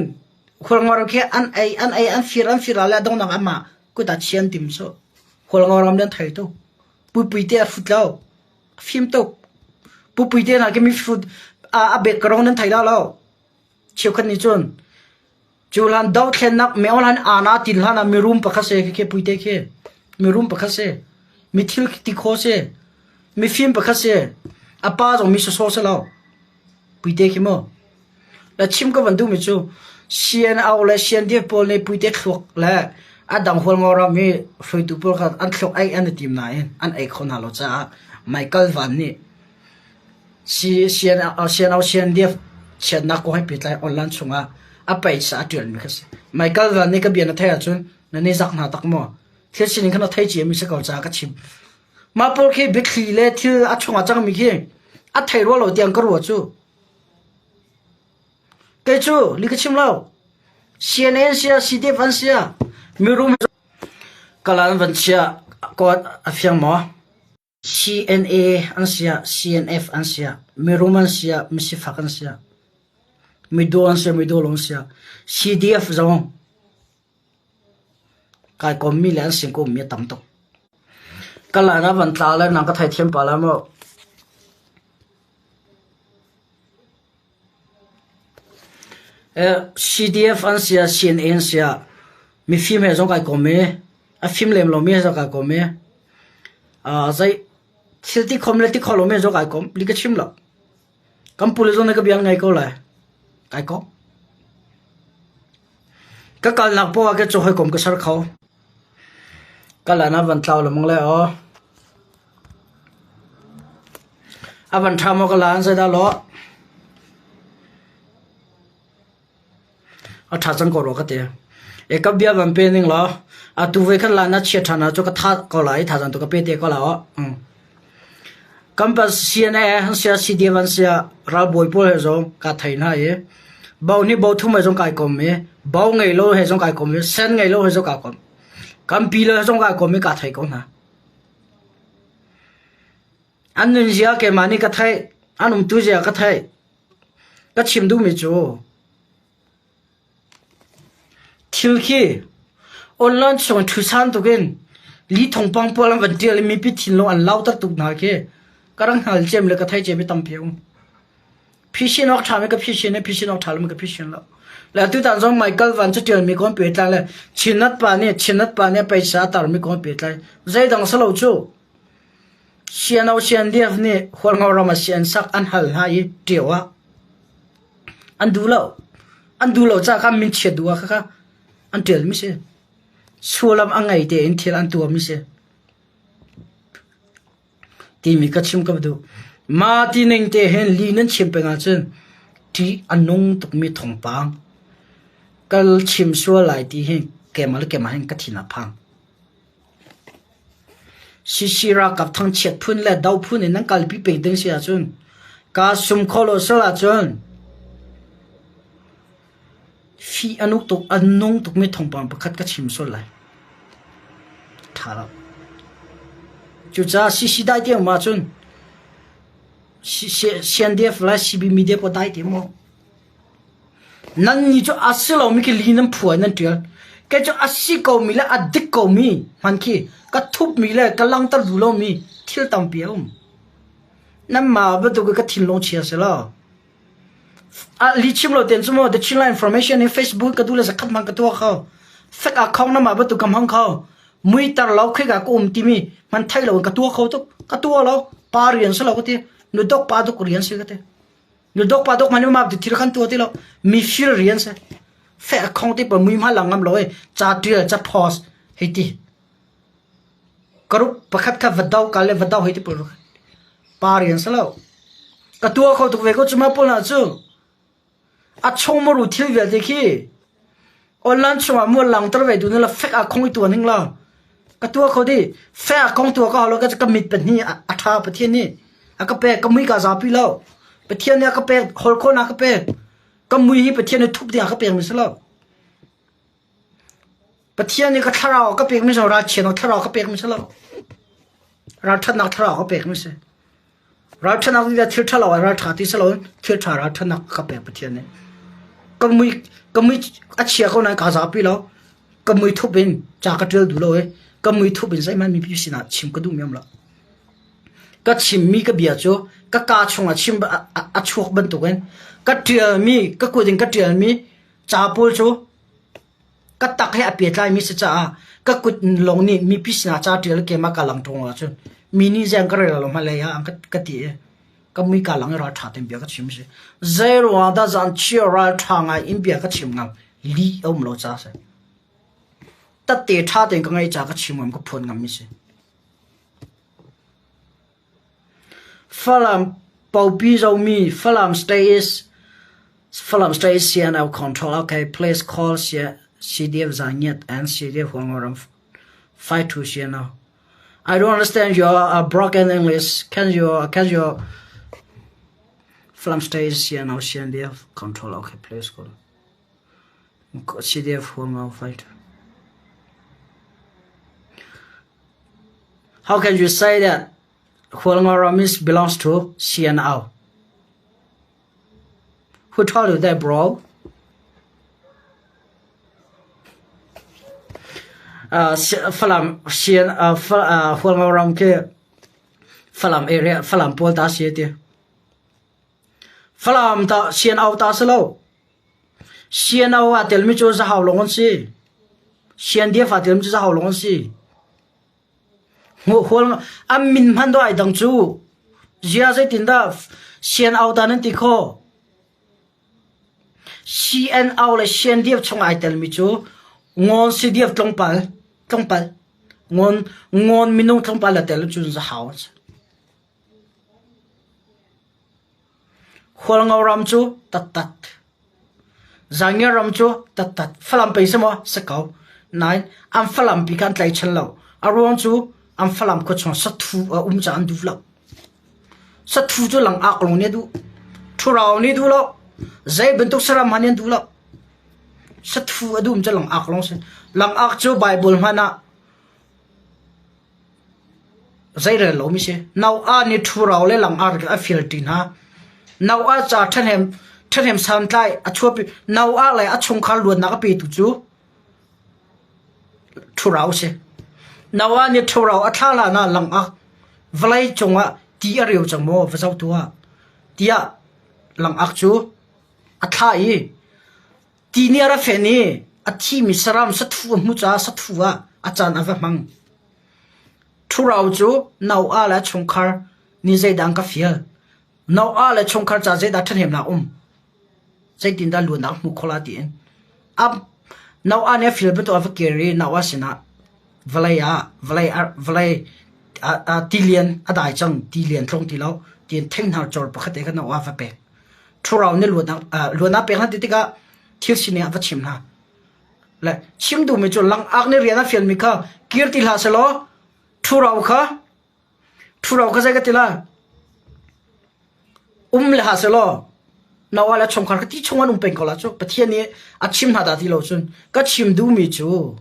Hualngoram khi an ei an ei an fir an fir le dongnak amah kut ah chian tim su. Hualngoram nih an thei tuk. Pupui te a fut lo. A fim tuk. Pupui te hna khi mi fut a bek ka rong nan thei la lo. Cheukhat nih cun cu hlan dothlennak meo hlan ana tin hlan ah mirum pakhat si khi puite khi mirum pakhat si mi thil ti kho si mifim pakhat si a pa zong mi soso si lo puite khi mu la chim ka van duh mi cu CNO le CNDF pawl nih puite thluak le a dang hualngo ram i hruaitu pawl kha an thluak ei an i tim nain an ei kho hna lo caah Michael Van nih CNO CNDF chiatnak kong he pehtlai online chungah a paisa a ṭialmi kha si. Michael Van nih ka bia na theih ahcun na ni zak hna tak maw? Thil sining kha na thei ciami si ko caah ka chim. Mah pawl khi biathli le thil a chungah cangmi khi a thei rua lo tiang ka ruah cu. Kei cu li ka chim lo. CNN sia, CDF an sia, mirum kalan van chia ko a fiang maw? CNA an siah, CNF an siah, mirum an siah, misifak an siah, midaw an siah, midaw lo an siah, CDF zong kai kommi le an sin ka ummi a tam tuk. Ka line ah van tla le nang ka theithiam pah lai maw? CDF an siah, CNA an siah, mifim he zong kai kom i, a fim lem lomi he zong kai kom i, Zei thil ti khom le ti kho lomi zong kai kom. Li ka chim lo. Kan pule zong nih ka bia an ngai ko lai. Kai kom. Ka kalnak poah ah ke cu hawikom ka ser kho. Ka lan ah van tlau lengmang le aw. A van ṭha maw ka lan zeidah lawh. A ṭha cang ko rua ka ti. E ka bia van pe ning law atu voi khat la na chia ṭhan ah cu ka tha ko lai thazaang tu ka pe te ko la aw. Kan pa CNA han sia CDF an sia ralbawi pawl he zong ka thei hna i bo nih bo thum he zong kai kom i bo ngei lo he zong kai kom i sen ngei lo he zong kai kom. Kan pi le he zong kai kom i ka thei ko hna. An nunzia keimah nih ka theih, an umtuzia ka theih. Ka chim duhmi cu thil khi online chung ṭhusan tukin li thawngpang pawl an van ṭial i mipi thinlung an lauter tuk hna khi ka rak hngal ciam le ka thei ciam i tampi a um. Phisin awk ṭhami ka phisin i phisin awk ṭha lomi ka phisin lo. Le tutan zong Michael Van caṭialmi kong pehtlai le Chinat pa nih Chinat pa nih paisa a tarmi kong pehtlai. Zeidang si lo cu. CNO CNDF nih Hualngo ram ah CN sak an hal hna i ṭio ah an duh lo. An duh lo caah khan min chiat duh ah khakha an ṭialmi si. Sullam a ngei tein thil an tuahmi si. Timi ka chim ka duh. Mah ti ning te hin li nan chim peng ahcun ṭih a nung tukmi thawngpang kal chim sual lai ti hi keimah le keimah hin ka thin a phang. CC ralkap thangchiat phun le do phun in nan kalpi peng ding si ahcun kaa sum kho lo sual ahcun Fih a nuk tuk, a nung tukmi thawngpang pakhat ka chim sual lai. Ṭha lo. Cucaah CC dai te um ahcun CNDF le CB media pawl dai te maw? Nan nih cu a si lomi khi li nan phuai nan ṭial. Kei cu a si komi le a dik komi hman khi ka thupmi le ka langhter duh lomi thil tampi a um. Nanmah bantuk i ka thinlung chia si lo. Lihchim lo tein cu maw The Chinland Information hi Facebook ka duh le zakhat hmang ka tuah kho. Fek ah khong nama bantuk ka hmang kho. Muitar lo khika ka um timi hman thei lo in ka tuah kho tuk. Ka tuah lo. Pa rian si lo ka ti. Nu dok pa dok rian si ka ti. Nu dok pa dok man ma thil khan tuah ti lo. Mi fir rian si. Fek khong ti pa mui ma lang ngam lo e. Ca tial ca post hei ti. Karup pakhat kha va do ka le va do hei ti pul. Pa rian si lo. Ka tuah kho tuk ve ko cuma pawl hna cu a chung maru thil vialte khi online chungah mual langter ve du na la fek ah khong i tuan hing la ka tuah kho di fek ah khong tuah ka halo ka ka mit pahnih a tha pathian nih a ka pek ka mui ka zapi lo pathian nih a ka pek hol khawh na ka pek ka mui hi pathian nih thup ding a ka pek mi si lo Pathian nih ka thlarau a ka pekmi cu ralchiatnak thlarau a ka pekmi si lo. Ralṭhatnak thlarau a ka pekmi si. Ralṭhatnak ti thil ṭha lo ah ralṭha ti si loin thil ṭha ralṭhatnak a ka pek Pathian nih. Ka mui ka mui a chia ko nain kaa zapi lo. Ka mui thup in ca ka ṭial duh lo i ka mui thup in zeihmanh mipi sinah chim ka duhmi um lo. Ka chimmi ka bia cu ka kaa chungah chim a chuak bantukin ka ṭialmi ka kut in ka ṭialmi ca pawl cu Ka tak he a pehtlaimi si caah ka kut lawng nih mipi sinah ca ṭial keimah ka lang ṭung ahcun mi nih zei an ka rel lo hmalei ah an ka ti i ka mui ka lang i ralṭha tein bia ka chim si. Zei ruangah dah zan chia ralṭha ngai in bia ka chim ngam? Lih a um lo caah a si. Tatte ṭha tein ka ngeih caah ka chim ngam, ka phuan ngammi si. Falam Popi Zomi Falam State is Falam State is CNO control okay please call CDF Zangiat and CDF Huangoram fight to CNO I don't understand your uh, broken English can you can you Falam State is CNO CNDF control okay please call CDF Huangoram fight How can you say that Hualngoram is belongs to CNO? Who told you that, bro? Uh, Falam CN uh, uh, Hualngoram ke Falam area Falam pawl ta si ti. Falam ta CNO ta si lo. CNO a telmi cu Zahau lawng an si. CNDF a telmi cu Zahau lawng an si. Hual an min hman dawh ai dang cu. Zia zeitindah CNO ta nan ti khawh? CNO le CNDF chung ai telmi cu Ngawn CDF tlawmpal tlawmpal Ngawn Ngawn minung tlawmpal a tel cun Zahau an si. Hualngo ram cu tattat. Zaangiar ram cu tattat. Falam pei si maw? Si ko. Nain an Falam pi kha an tlaichan lo. A ruang cu an Falam khua chung sathu a um caah an duh lo. Sathu cu langak lawng nih a duh. Ṭhurau nih duh lo. Zei bantuk saram hmanh nih an duh lo. Sathu a duhmi cu langak lawng si. Langak cu Baibal hmanh ah Zeirel lomi si. Noah nih ṭhuro le lang a fial ṭi hna. Noah ca ṭhahnem ṭhahnem santlai a chuahpi. Noah le a chungkhar luatnak a petu cu ṭhuro a si. Noah nih ṭhuro a thlah hlan ah lang ah vawlei cungah ti a reu cang maw va zoh tuah tiah. Langak cu a thlah i ti nih a ra fen i a thimi saram sathu a hmuh caah sathu ah a caan a va hmang. Ṭhuro cu Noah le a chungkhar nih zeidah an ka fial? Noah le chungkhar caah zeidah ṭhahnemnak a um? Zeitindah luatnak a hmuh khawh lai tiin. Noah nih a fial bantuk a va kir i Noah sinah vawlei ah vawlei vawlei tilian a dai cang tilian tlong ti lo tiin theihnal cor pakhat te kha Noah va pek. Ṭhuro nih luatnak luatnak pek hna ti tikah thil sining a va chim hna. Le chim duhmi cu langak nih rian a fialmi kha kir ti hlah selaw ṭhuro kha ṭhuro kha zei ka ti lai? Um le hlah selaw Noah le chungkhar kha ti chung an um peng ko la cu Pathian nih a chim hna dah ti lo cun ka chim duhmi cu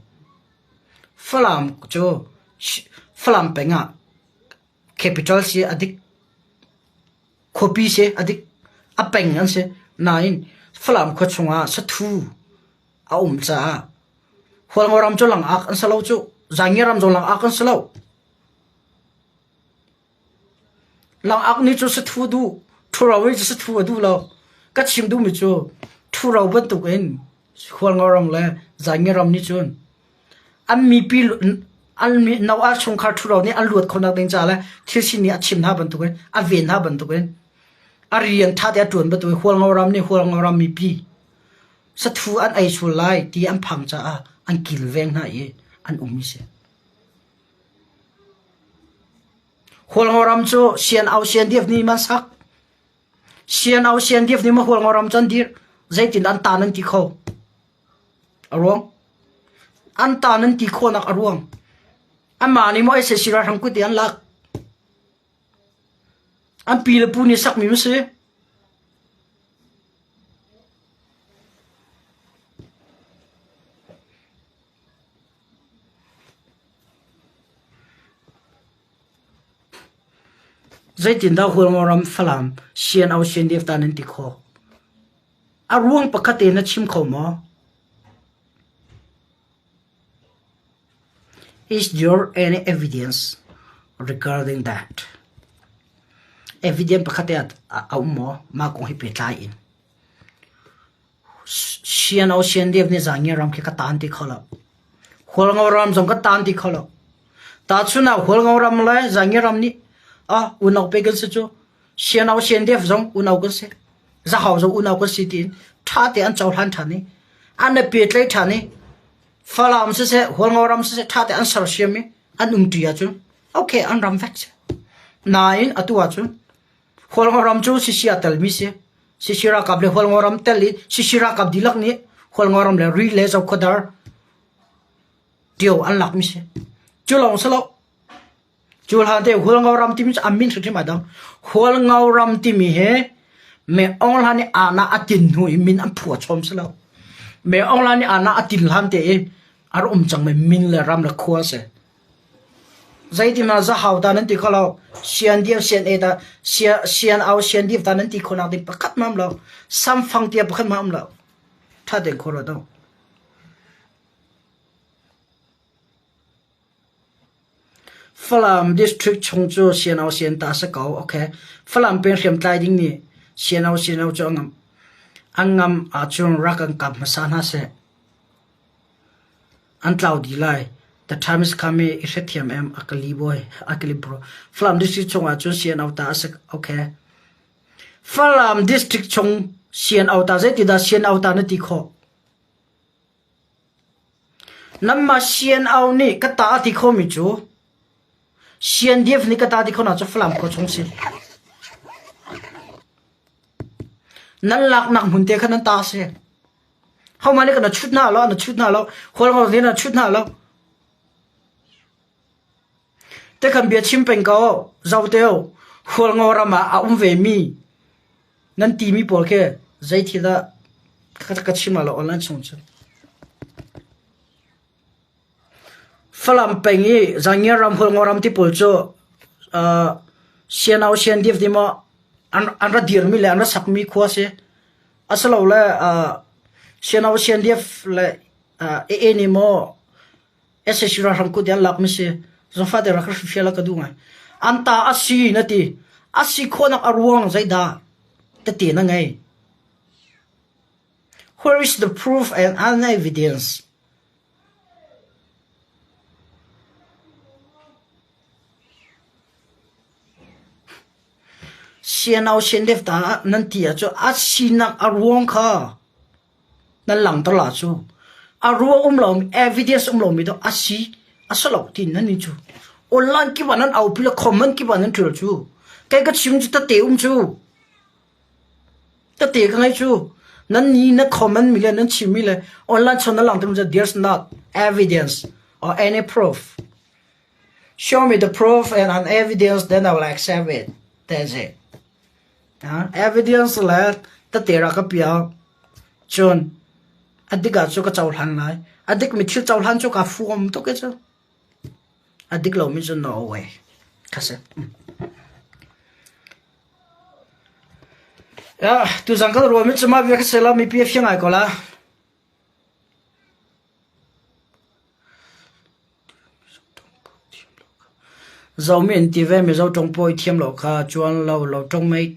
Falam cu Falam peng ah capital si a dik khuapi si a dik a peng an si nain Falam khua chungah sathu a um caah Hualngo ram cu langak an si lo cu Zaangi ram zong langak an si lo. Langak nih cu sathu duh, ṭhuro nih cu sathu a duh lo. Ka chim duhmi cu ṭhuro bantukin Hualngo ram le Zaangi ram nih cun an mipi an no-ah chungkhar ṭhuro nih an luat khawhnak ding caah le thil sining a chim hna bantukin a ven hna bantukin a rian ṭha te a ṭuan bantukin Hualngo ram nih Hualngo ram mipi sathu an ei sual lai ti an phang caah an kilveng hna i an um i si. Hualngoram cu sian-au siandiaf nih man sak. Sian-au siandiaf nih ma Hualngoram cu an dirh. Zeitin an ta nan ti kho? A ruang? An ta nan ti khawhnak a ruang. Amah nih maw SAC ralhrang kut i an lak. An pi le pu nih sakmi ma si? Zeitindah Hualngoram Falam CNO CNDF ta nan ti khawh? A ruang pakhat te na chim kho maw? Is there any evidence regarding that? Evidence pakhat te a um maw? Mah kong hi pehtlai in. Sian-o sian-dep nih zaangiar ram khi ka taan ti kho lo. Hualngo ram zong ka taan ti kho lo. Tahchun ah Hualngo ram le zaangiar ram nih ah unau pe kan si cu. Sian-o sian-dep zong unau kan si. Zahau zong unau kan si tiin ṭha te an cohlan ṭhan i an i pehtlaih ṭhan i Falam siseh Hualngo ram siseh ṭha te an sersiam i an umṭi ahcun okay an ram vek si. Nain atu ahcun Hualngo ram cu sisi a telmi si. Sisi ralkap le Hualngo ram tel i Sisi ralkap dihlak nih Hualngo ram le Ri le Zokhawdar Tio an lakmi si. Cu lawng si lo. Cu hlan te Hualngo ram timi cu an min hrimhrim ai dang. Hualngo ram timi hi Me Aung Hlan nih ana a tin hnu i min an phuah chom si lo. Me Aung Hlan nih ana a tin hlan te i a rak um cangmi min le ram le khua si. Zeitinah zahau ta nan ti kho lo. Sian sian e ta sian au sian div ta nan ti kho nak ding pakhat ma um lo. Samfang tia pakhat ma um lo. Tha den kho ro do. Falam district chung cu sian au sian ta sa ko. Okay. Falam peng hriam tlai ding nih sian au sian au cu angam angam ahcun rak an kap hmasa hna seh. An tlau dih lai. The time is coming i hrethiam em a ka li bawi a ka li bro. Falam district chung ah cun CNO ta a si okay. Falam district chung CNO ta zeiti dah CNO ta na ti khawh? Nanmah CNO nih ka ta a ti khomi cu CNDF nih ka ta ti kho na cu Falam khua chung si. Nan laknak hmun te kha nan ta si. Hohmah nih kan chut hna lo, an chut hna lo, Hualngo nih an chut hna lo. Te kan bia chim peng ko, zo teo, Hualngo ram ah a um ve mi nan ti mi pawl khi zei thil dah ka chim lo online chung cu. Falam peng i Zangiar ram Hualngo ram ti pawl cu uh, sianau siandiv ti maw an an ra dirmi le an ra sakmi khua si. Asilole CNO CNDF le AA nih maw sac ralhrang kut i an lakmi si zungfah te rak ka hrilhfial ah ka duh ngai. An ta a si na ti. A si khawhnak a ruang zeidah? Tete na ngei. Where is the proof and an evidence? Sianau siandef ta nan ti ahcun a sinak a ruang kha nan langhter la cu. A ruang um lo evidence um lomi cu a si a si lo ti nan ni cu. Online kip ah nan aupi le comment kip ah nan ṭial cu. Kei ka chim cu tete um cu. Tete ka ngei cu. Nan ni na comment mi le nan chim mi le online chon na langhter mi cu there's not evidence or any proof. Show me the proof and an evidence, then I will accept it. That's it. Evidence le tete rak ka piak. Cun a dik ah cu ka cohlan lai. A dikmi thil cohlan cu kaa fuam tuk i cu. A dik lomi cu no way. Kha si. Ya, tuzang kan ruahmi cu mah bia ka si la mipi a fiang ngai ko la. Zomi an ti ve Mizo ṭawng pawi thiam lo kha cuan lo lo ṭawng mei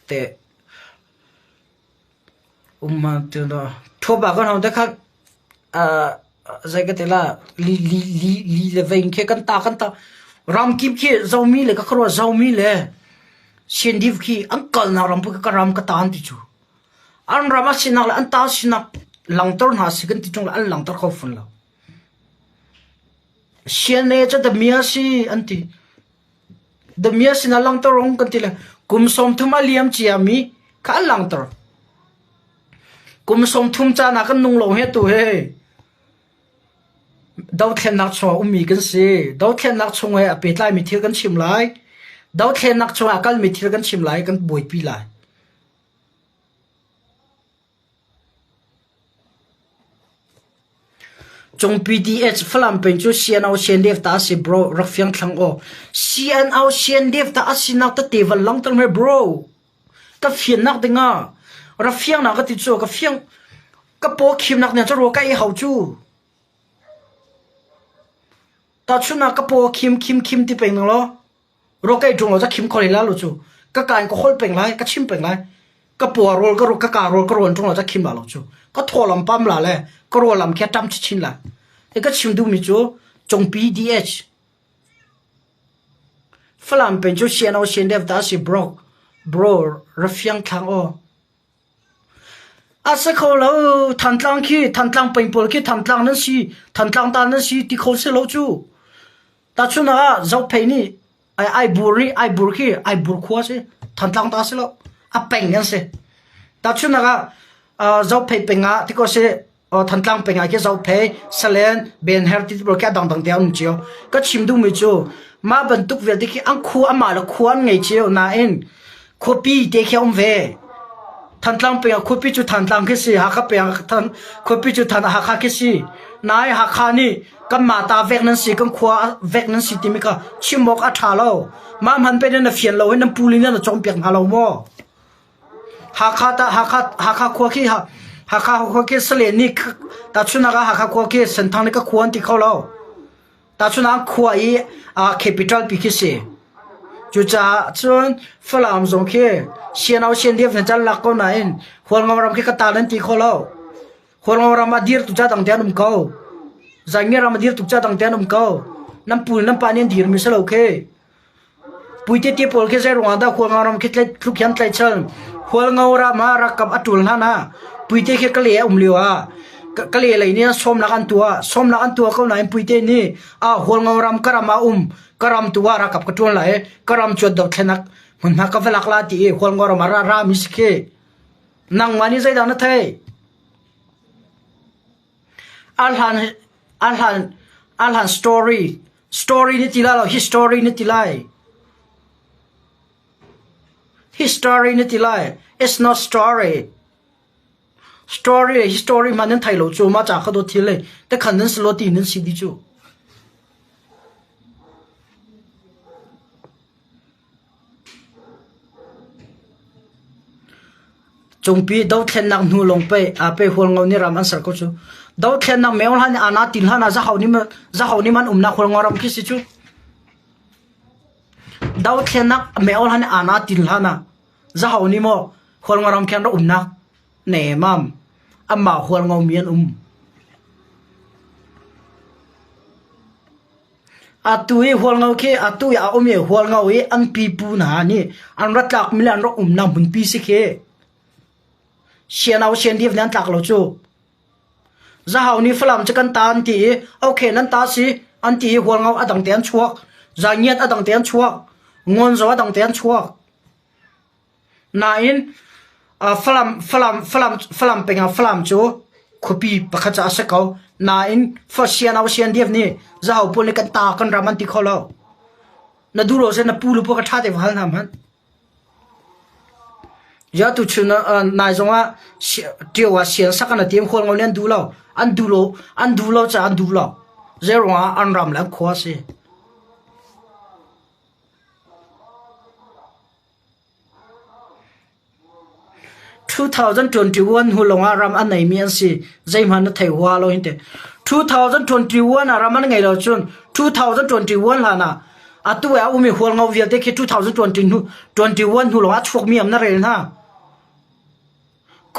teh um Thuap ah kan hong te kha zei ka ti la li li li li le vein khi kan ta kan ta ram kip khi Zomi le ka khuaruah Zomi le Sendiv khi an kalnak ram pu ka ram ka ta an ti cu. An ram a sinak le an ta sinak langter hna si kan ti ṭung le an langter kho fawn lo. CNA cu damiah si an ti. Damiah sinah langter rung kan ti le kum 30 a liam ciami kha an langter. Kum 30 caan ah kan nung lo he tu he. Dothlennak chungah ummi kan si. Dothlennak chung he a pehtlaimi thil kan chim lai. Dothlennak chungah a kalmi thil kan chim lai, kan buaipi lai. Cung PDH Falam peng cu CNO CNDF ta a si bro rak fiang thlang aw. CNO CNDF ta a sinak tete van langter me bro. Ka fiannak dingah rak fiang nak ka ti cu ka fiang ka paw khimnak nia cu ro ka i hau cu. Tahchun ah ka paw khim khim khim ti peng nang law. Ro kai ṭung lo ca khim kho la lo cu ka ka in ka holh peng lai ka chim peng lai ka pua rawl ka ka ka rawl ka rawn ṭung lo ca khim la lo cu ka thaw lam pam la le ka rawl lam khi a ṭam chin la e ka chim duhmi cu congpi DH Falam pen cu CNO CNDF ta si bro bro rafiang thlang aw A si kho lo Thantlang khi Thantlang peng pawl khi Thantlang nan si Thantlang ta nan si ti kho si lo cu Tahchun ah Zophei nih Aibur nih Aibur khi Aibur khua si Thantlang ta si lo a peng an si. Tahchunhnak ah Zophei peng ah ti ko si Thantlang peng ah khi Zophei, Salen, Benher ti pawl khi a dangdang te an um cio. Ka chim duhmi cu mah bantuk vialte khi an khua amah le khua an ngei cio nain khuapi te khi a um ve. Thantlang peng ah khuapi cu Thantlang khi si, Hakha peng ah khuapi cu Hakha khi si. Nai Hakha nih kanmah ta vek nan si, kan khua vek nan si timi kha chim awk a ṭha lo. Mah hman pe nan na fian lo i nan puli nan na cawnpiak hna lo maw? Hakha ta Hakha Hakha khua khi Hakha khua khi Salen nih tahchunhnak ah Hakha khua khi Senthang nih ka khua an ti kho lo. Tahchunhnak khua i capital pi khi si. Cucaah cun Falam zong khi CNO CNDF nan can lak ko nain Hualngo ram khi ka ta nan ti kho lo. Hualngo ram ah dir tu ca dang te an um ko. Zainge ram ah dir tu ca dang te an um ko. Nan pu nan pa nih an dir mi si lo khi. Puite te pawl khi zei ruangah dah Hualngo ram khi tluk hian tlaihchan. Hualngo ram ah rakam a ṭul hlan ah Puite khi ka le a um lio ah ka le lei nih sawmnak an tuah. Sawmnak an tuah ko nain Puite nih ah Hualngo ram ka ram ah um ka ram tu ah rakap ka ṭuan lai ka ram cuat dothlenak hmunhma ka va lak la ti i Hualngo ram ah ra ra mi si khi. Nangmah nih zeidah na theih? A hlan a hlan a hlan story Story na ti lai lo, history na ti lai. History na ti lai. It's not story. Story history man nan thai lo cu ma cha kha do thil le te khan nan slo ti nan si di cu. Cungpi dothlennak hnu lawng pei aa pe Hualngo nih ram an ser ko cu. Dothlennak meo hlan nih ana tin hlan ah zahau nih zahau nih man umnak Hualngo ram khi si cu. Dothlennak meo hlan nih ana tin hlan ah zahau nih maw. Hualngo ram khi an rak umnak nemam anmah Hualngo mi an um. Atu i Hualngo khi atu i a um i Hualngo i an pipu hna nih an ra tlakmi le an rak umnak hmunpi si khi. Sianau siandiv nih an tlak lo cu. Zahau nih Falam cu kan ta an ti i okay nan ta si an ti i Hualngo a dang te an chuak. Zangiat a dang te an chuak. Ngonzo a dang te an chuak. Nain Falam Falam Falam Falam peng ah Falam cu khuapi pakhat cu a si ko. Nain Sianau Siandiv nih Zahau pawl nih kan ta kan ram an ti kho lo. Na duh lo seh na pu lu pawl kha ṭha te va hal hna hmanh. Ya tuchun ah nai zongah ṭio ah sian sak an tim khual ngol an duh lo. An duh lo an duh lo caah an duh lo. Zeiruangah an ram le an khua a si. 2021 hnu lawngah ram a neimi an si. Zeihmanh na thei hua lo hin te. 2021 ah ram an ngei lo cun 2021 hlan ah atu ah a umi hualngo vialte khi 2020 hnu 21 hnu lawngah a chuakmi am na rel hna.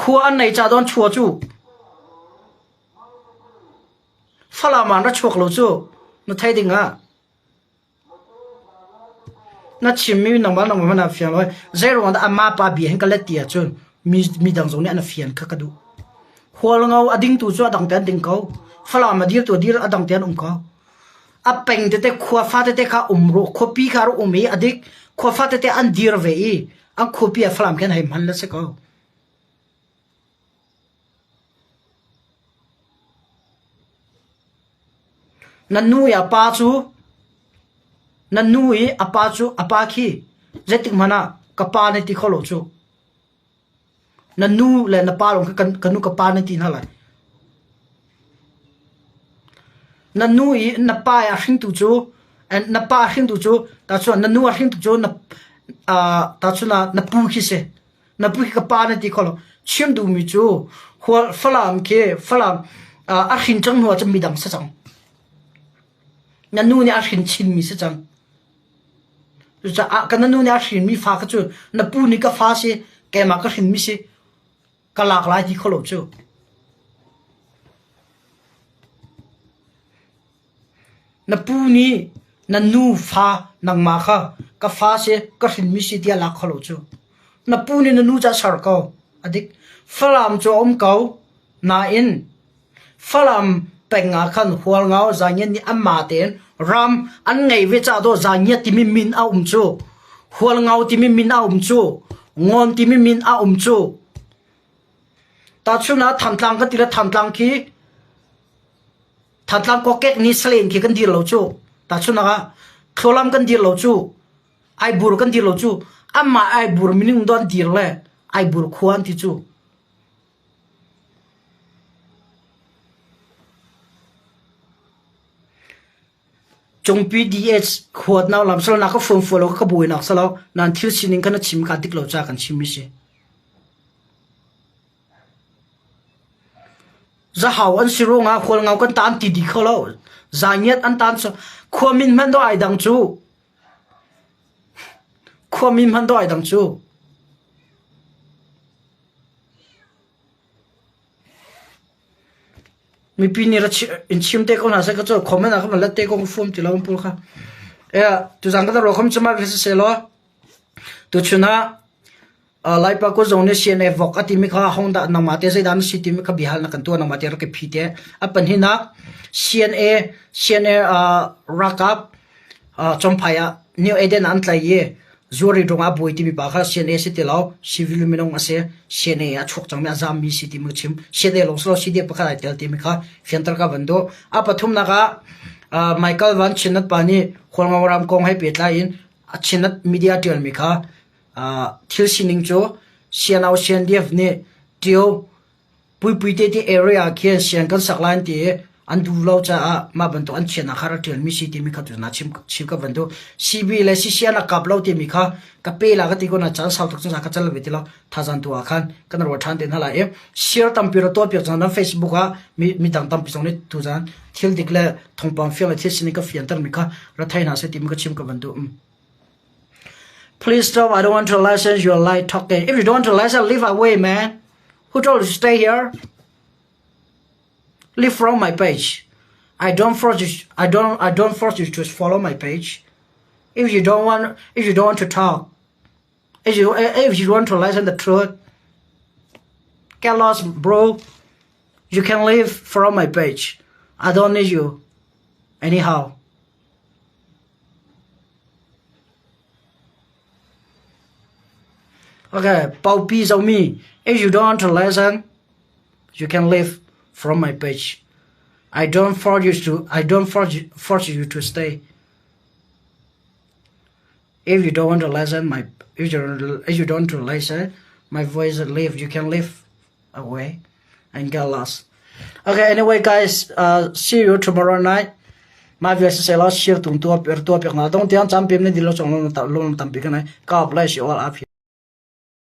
Khua an nei ca don chua cu. Falam an ra chuak lo cu. Na thei ding ah. Na chimmi nangmah nangmah hmanh ah fiang lo. Zeiruang dah amah pa bia hin ka let ti ahcun mi midang zong nih an fian kha ka duh. Hualngo a dingtu cu a dang te an ding ko. Falam a dirtu a dir a dang te an um ko. A peng tete khua fa tete kha um ru khuapi kha ru um i a dik khua fa tete an dir ve i an khuapi ah Falam khin hei hman la si ko. Na nu i a pa cu na nu i a pa cu a pa khi zeitik hmanh ah ka pa na ti kho lo cu. Na nu le na pa lawng khi ka nu ka pa na ti hna lai. Na nu i na pa i a hringtu cu na pa a hringtu cu tahchuan na nu a hringtu cu na tahchun ah na pu khi si. Na pu hi ka pa na ti kho lo. Chim duhmi cu hual Falam khi Falam a hrin cang hnu ah cun midang si cang. Na nu nih a hrin chinmi si cang. Cucaah ka na nu nih a hrinmi fa kha cu na pu nih ka fa si, keimah ka hrinmi si, ka lak lai ti kho lo cu. Na pu nih na nu fa nangmah kha ka fa si ka hrinmi si tiah lak kho lo cu. Na pu nih na nu cu a ser ko. A dik. Falam cu a um ko. Nain Falam peng ah khan Hualngo Zangiat nih anmah tein ram an ngeih ve caah dawh Zangiat timi min a um cu. Hualngo timi min a um cu. Ngawn timi min a um cu. Tahchun ah Thantlang kan ti le Thantlang khi Thantlang kokek nih salen khi kan dir lo cu. Tahchunhnak ah Thlualam kan dir lo cu. Aibur kan dir lo cu. Amah Aibur minung do an dir le Aibur khua an ti cu. Cungpi DH khuat nau lam salo na ka phone fual lo ka buai nak salo nan thil sining kha na chim ka dik lo ca kan chim mi si. Zahau an si ruangah Hualngo kan ta an ti dih kho lo. Zangiat an tan cu khuamin hmanh dawh ai dang cu. Khuamin hmanh dawh ai dang cu. Mipi nih ra in chim te ko hna seh ka cu comment ah ka van let te ko ka fum ti lo an pawl kha. Eh tuzan ka ro khom chama ka se lo. Tuchun ah Laipa kut zong nih CNA vok a timi kha hodah nangmah te zeidah na si timi kha biahalnak kan tuah nangmah te rak i phi te. A pahnihnak CNA CNA ralkap Champhai ah New Eden ah an tlaih i zuari rung ah buai timi pa kha CNA si ti lo civil minung a si CNA a chuak cangmi a zammi si timi ka chim. CNA lawng si lo CDF pakhat ai tel timi kha fianter ka van duh. A pathumnak ah Michael Van Chinat pa nih Hualngo ram kong he pehtlai in a Chinat media ṭialmi kha Thil sining cu CNO CNDF nih Tio Puipui te ti area khi sian kan sak lai an ti i an duh lo caah mah bantuk an thiannak kha rak ṭialmi si timi kha tu na chim chim ka van duh. CB le CCN a kap lo timi kha ka pe la ka ti ko na caan sau tuk cun ka cal ve ti lo thazan tu ah khan kan ruah ṭhan te hna lai i share tampi ra tuah piak cang nan Facebook ah mi midang tampi zong nih tuzan thil dik le thawngpang fiang le thil sining ka fianter mi kha ra thei hna seh timi ka chim ka van duh. Please stop. I don't want to listen your lie talking. If you don't want to listen, leave away, man. Who told you to stay here? Leave from my page. I don't force you. I don't. I don't force you to follow my page. If you don't want, if you don't want to talk, if you if you want to listen the truth, get lost, bro. You can leave from my page. I don't need you. Anyhow. Okay, Pau Pi Zomi, if you don't want to listen, you can leave from my page. I don't force you to I don't force you, force you to stay. If you don't want to listen my if you if you don't want to listen my voice leave you can leave away and get lost. Okay, anyway guys, uh, see you tomorrow night. Ma via se la share tung tua per tua pek na dong tiang champion ne dilo chong lo ta lo tampi kana. God bless you all up here.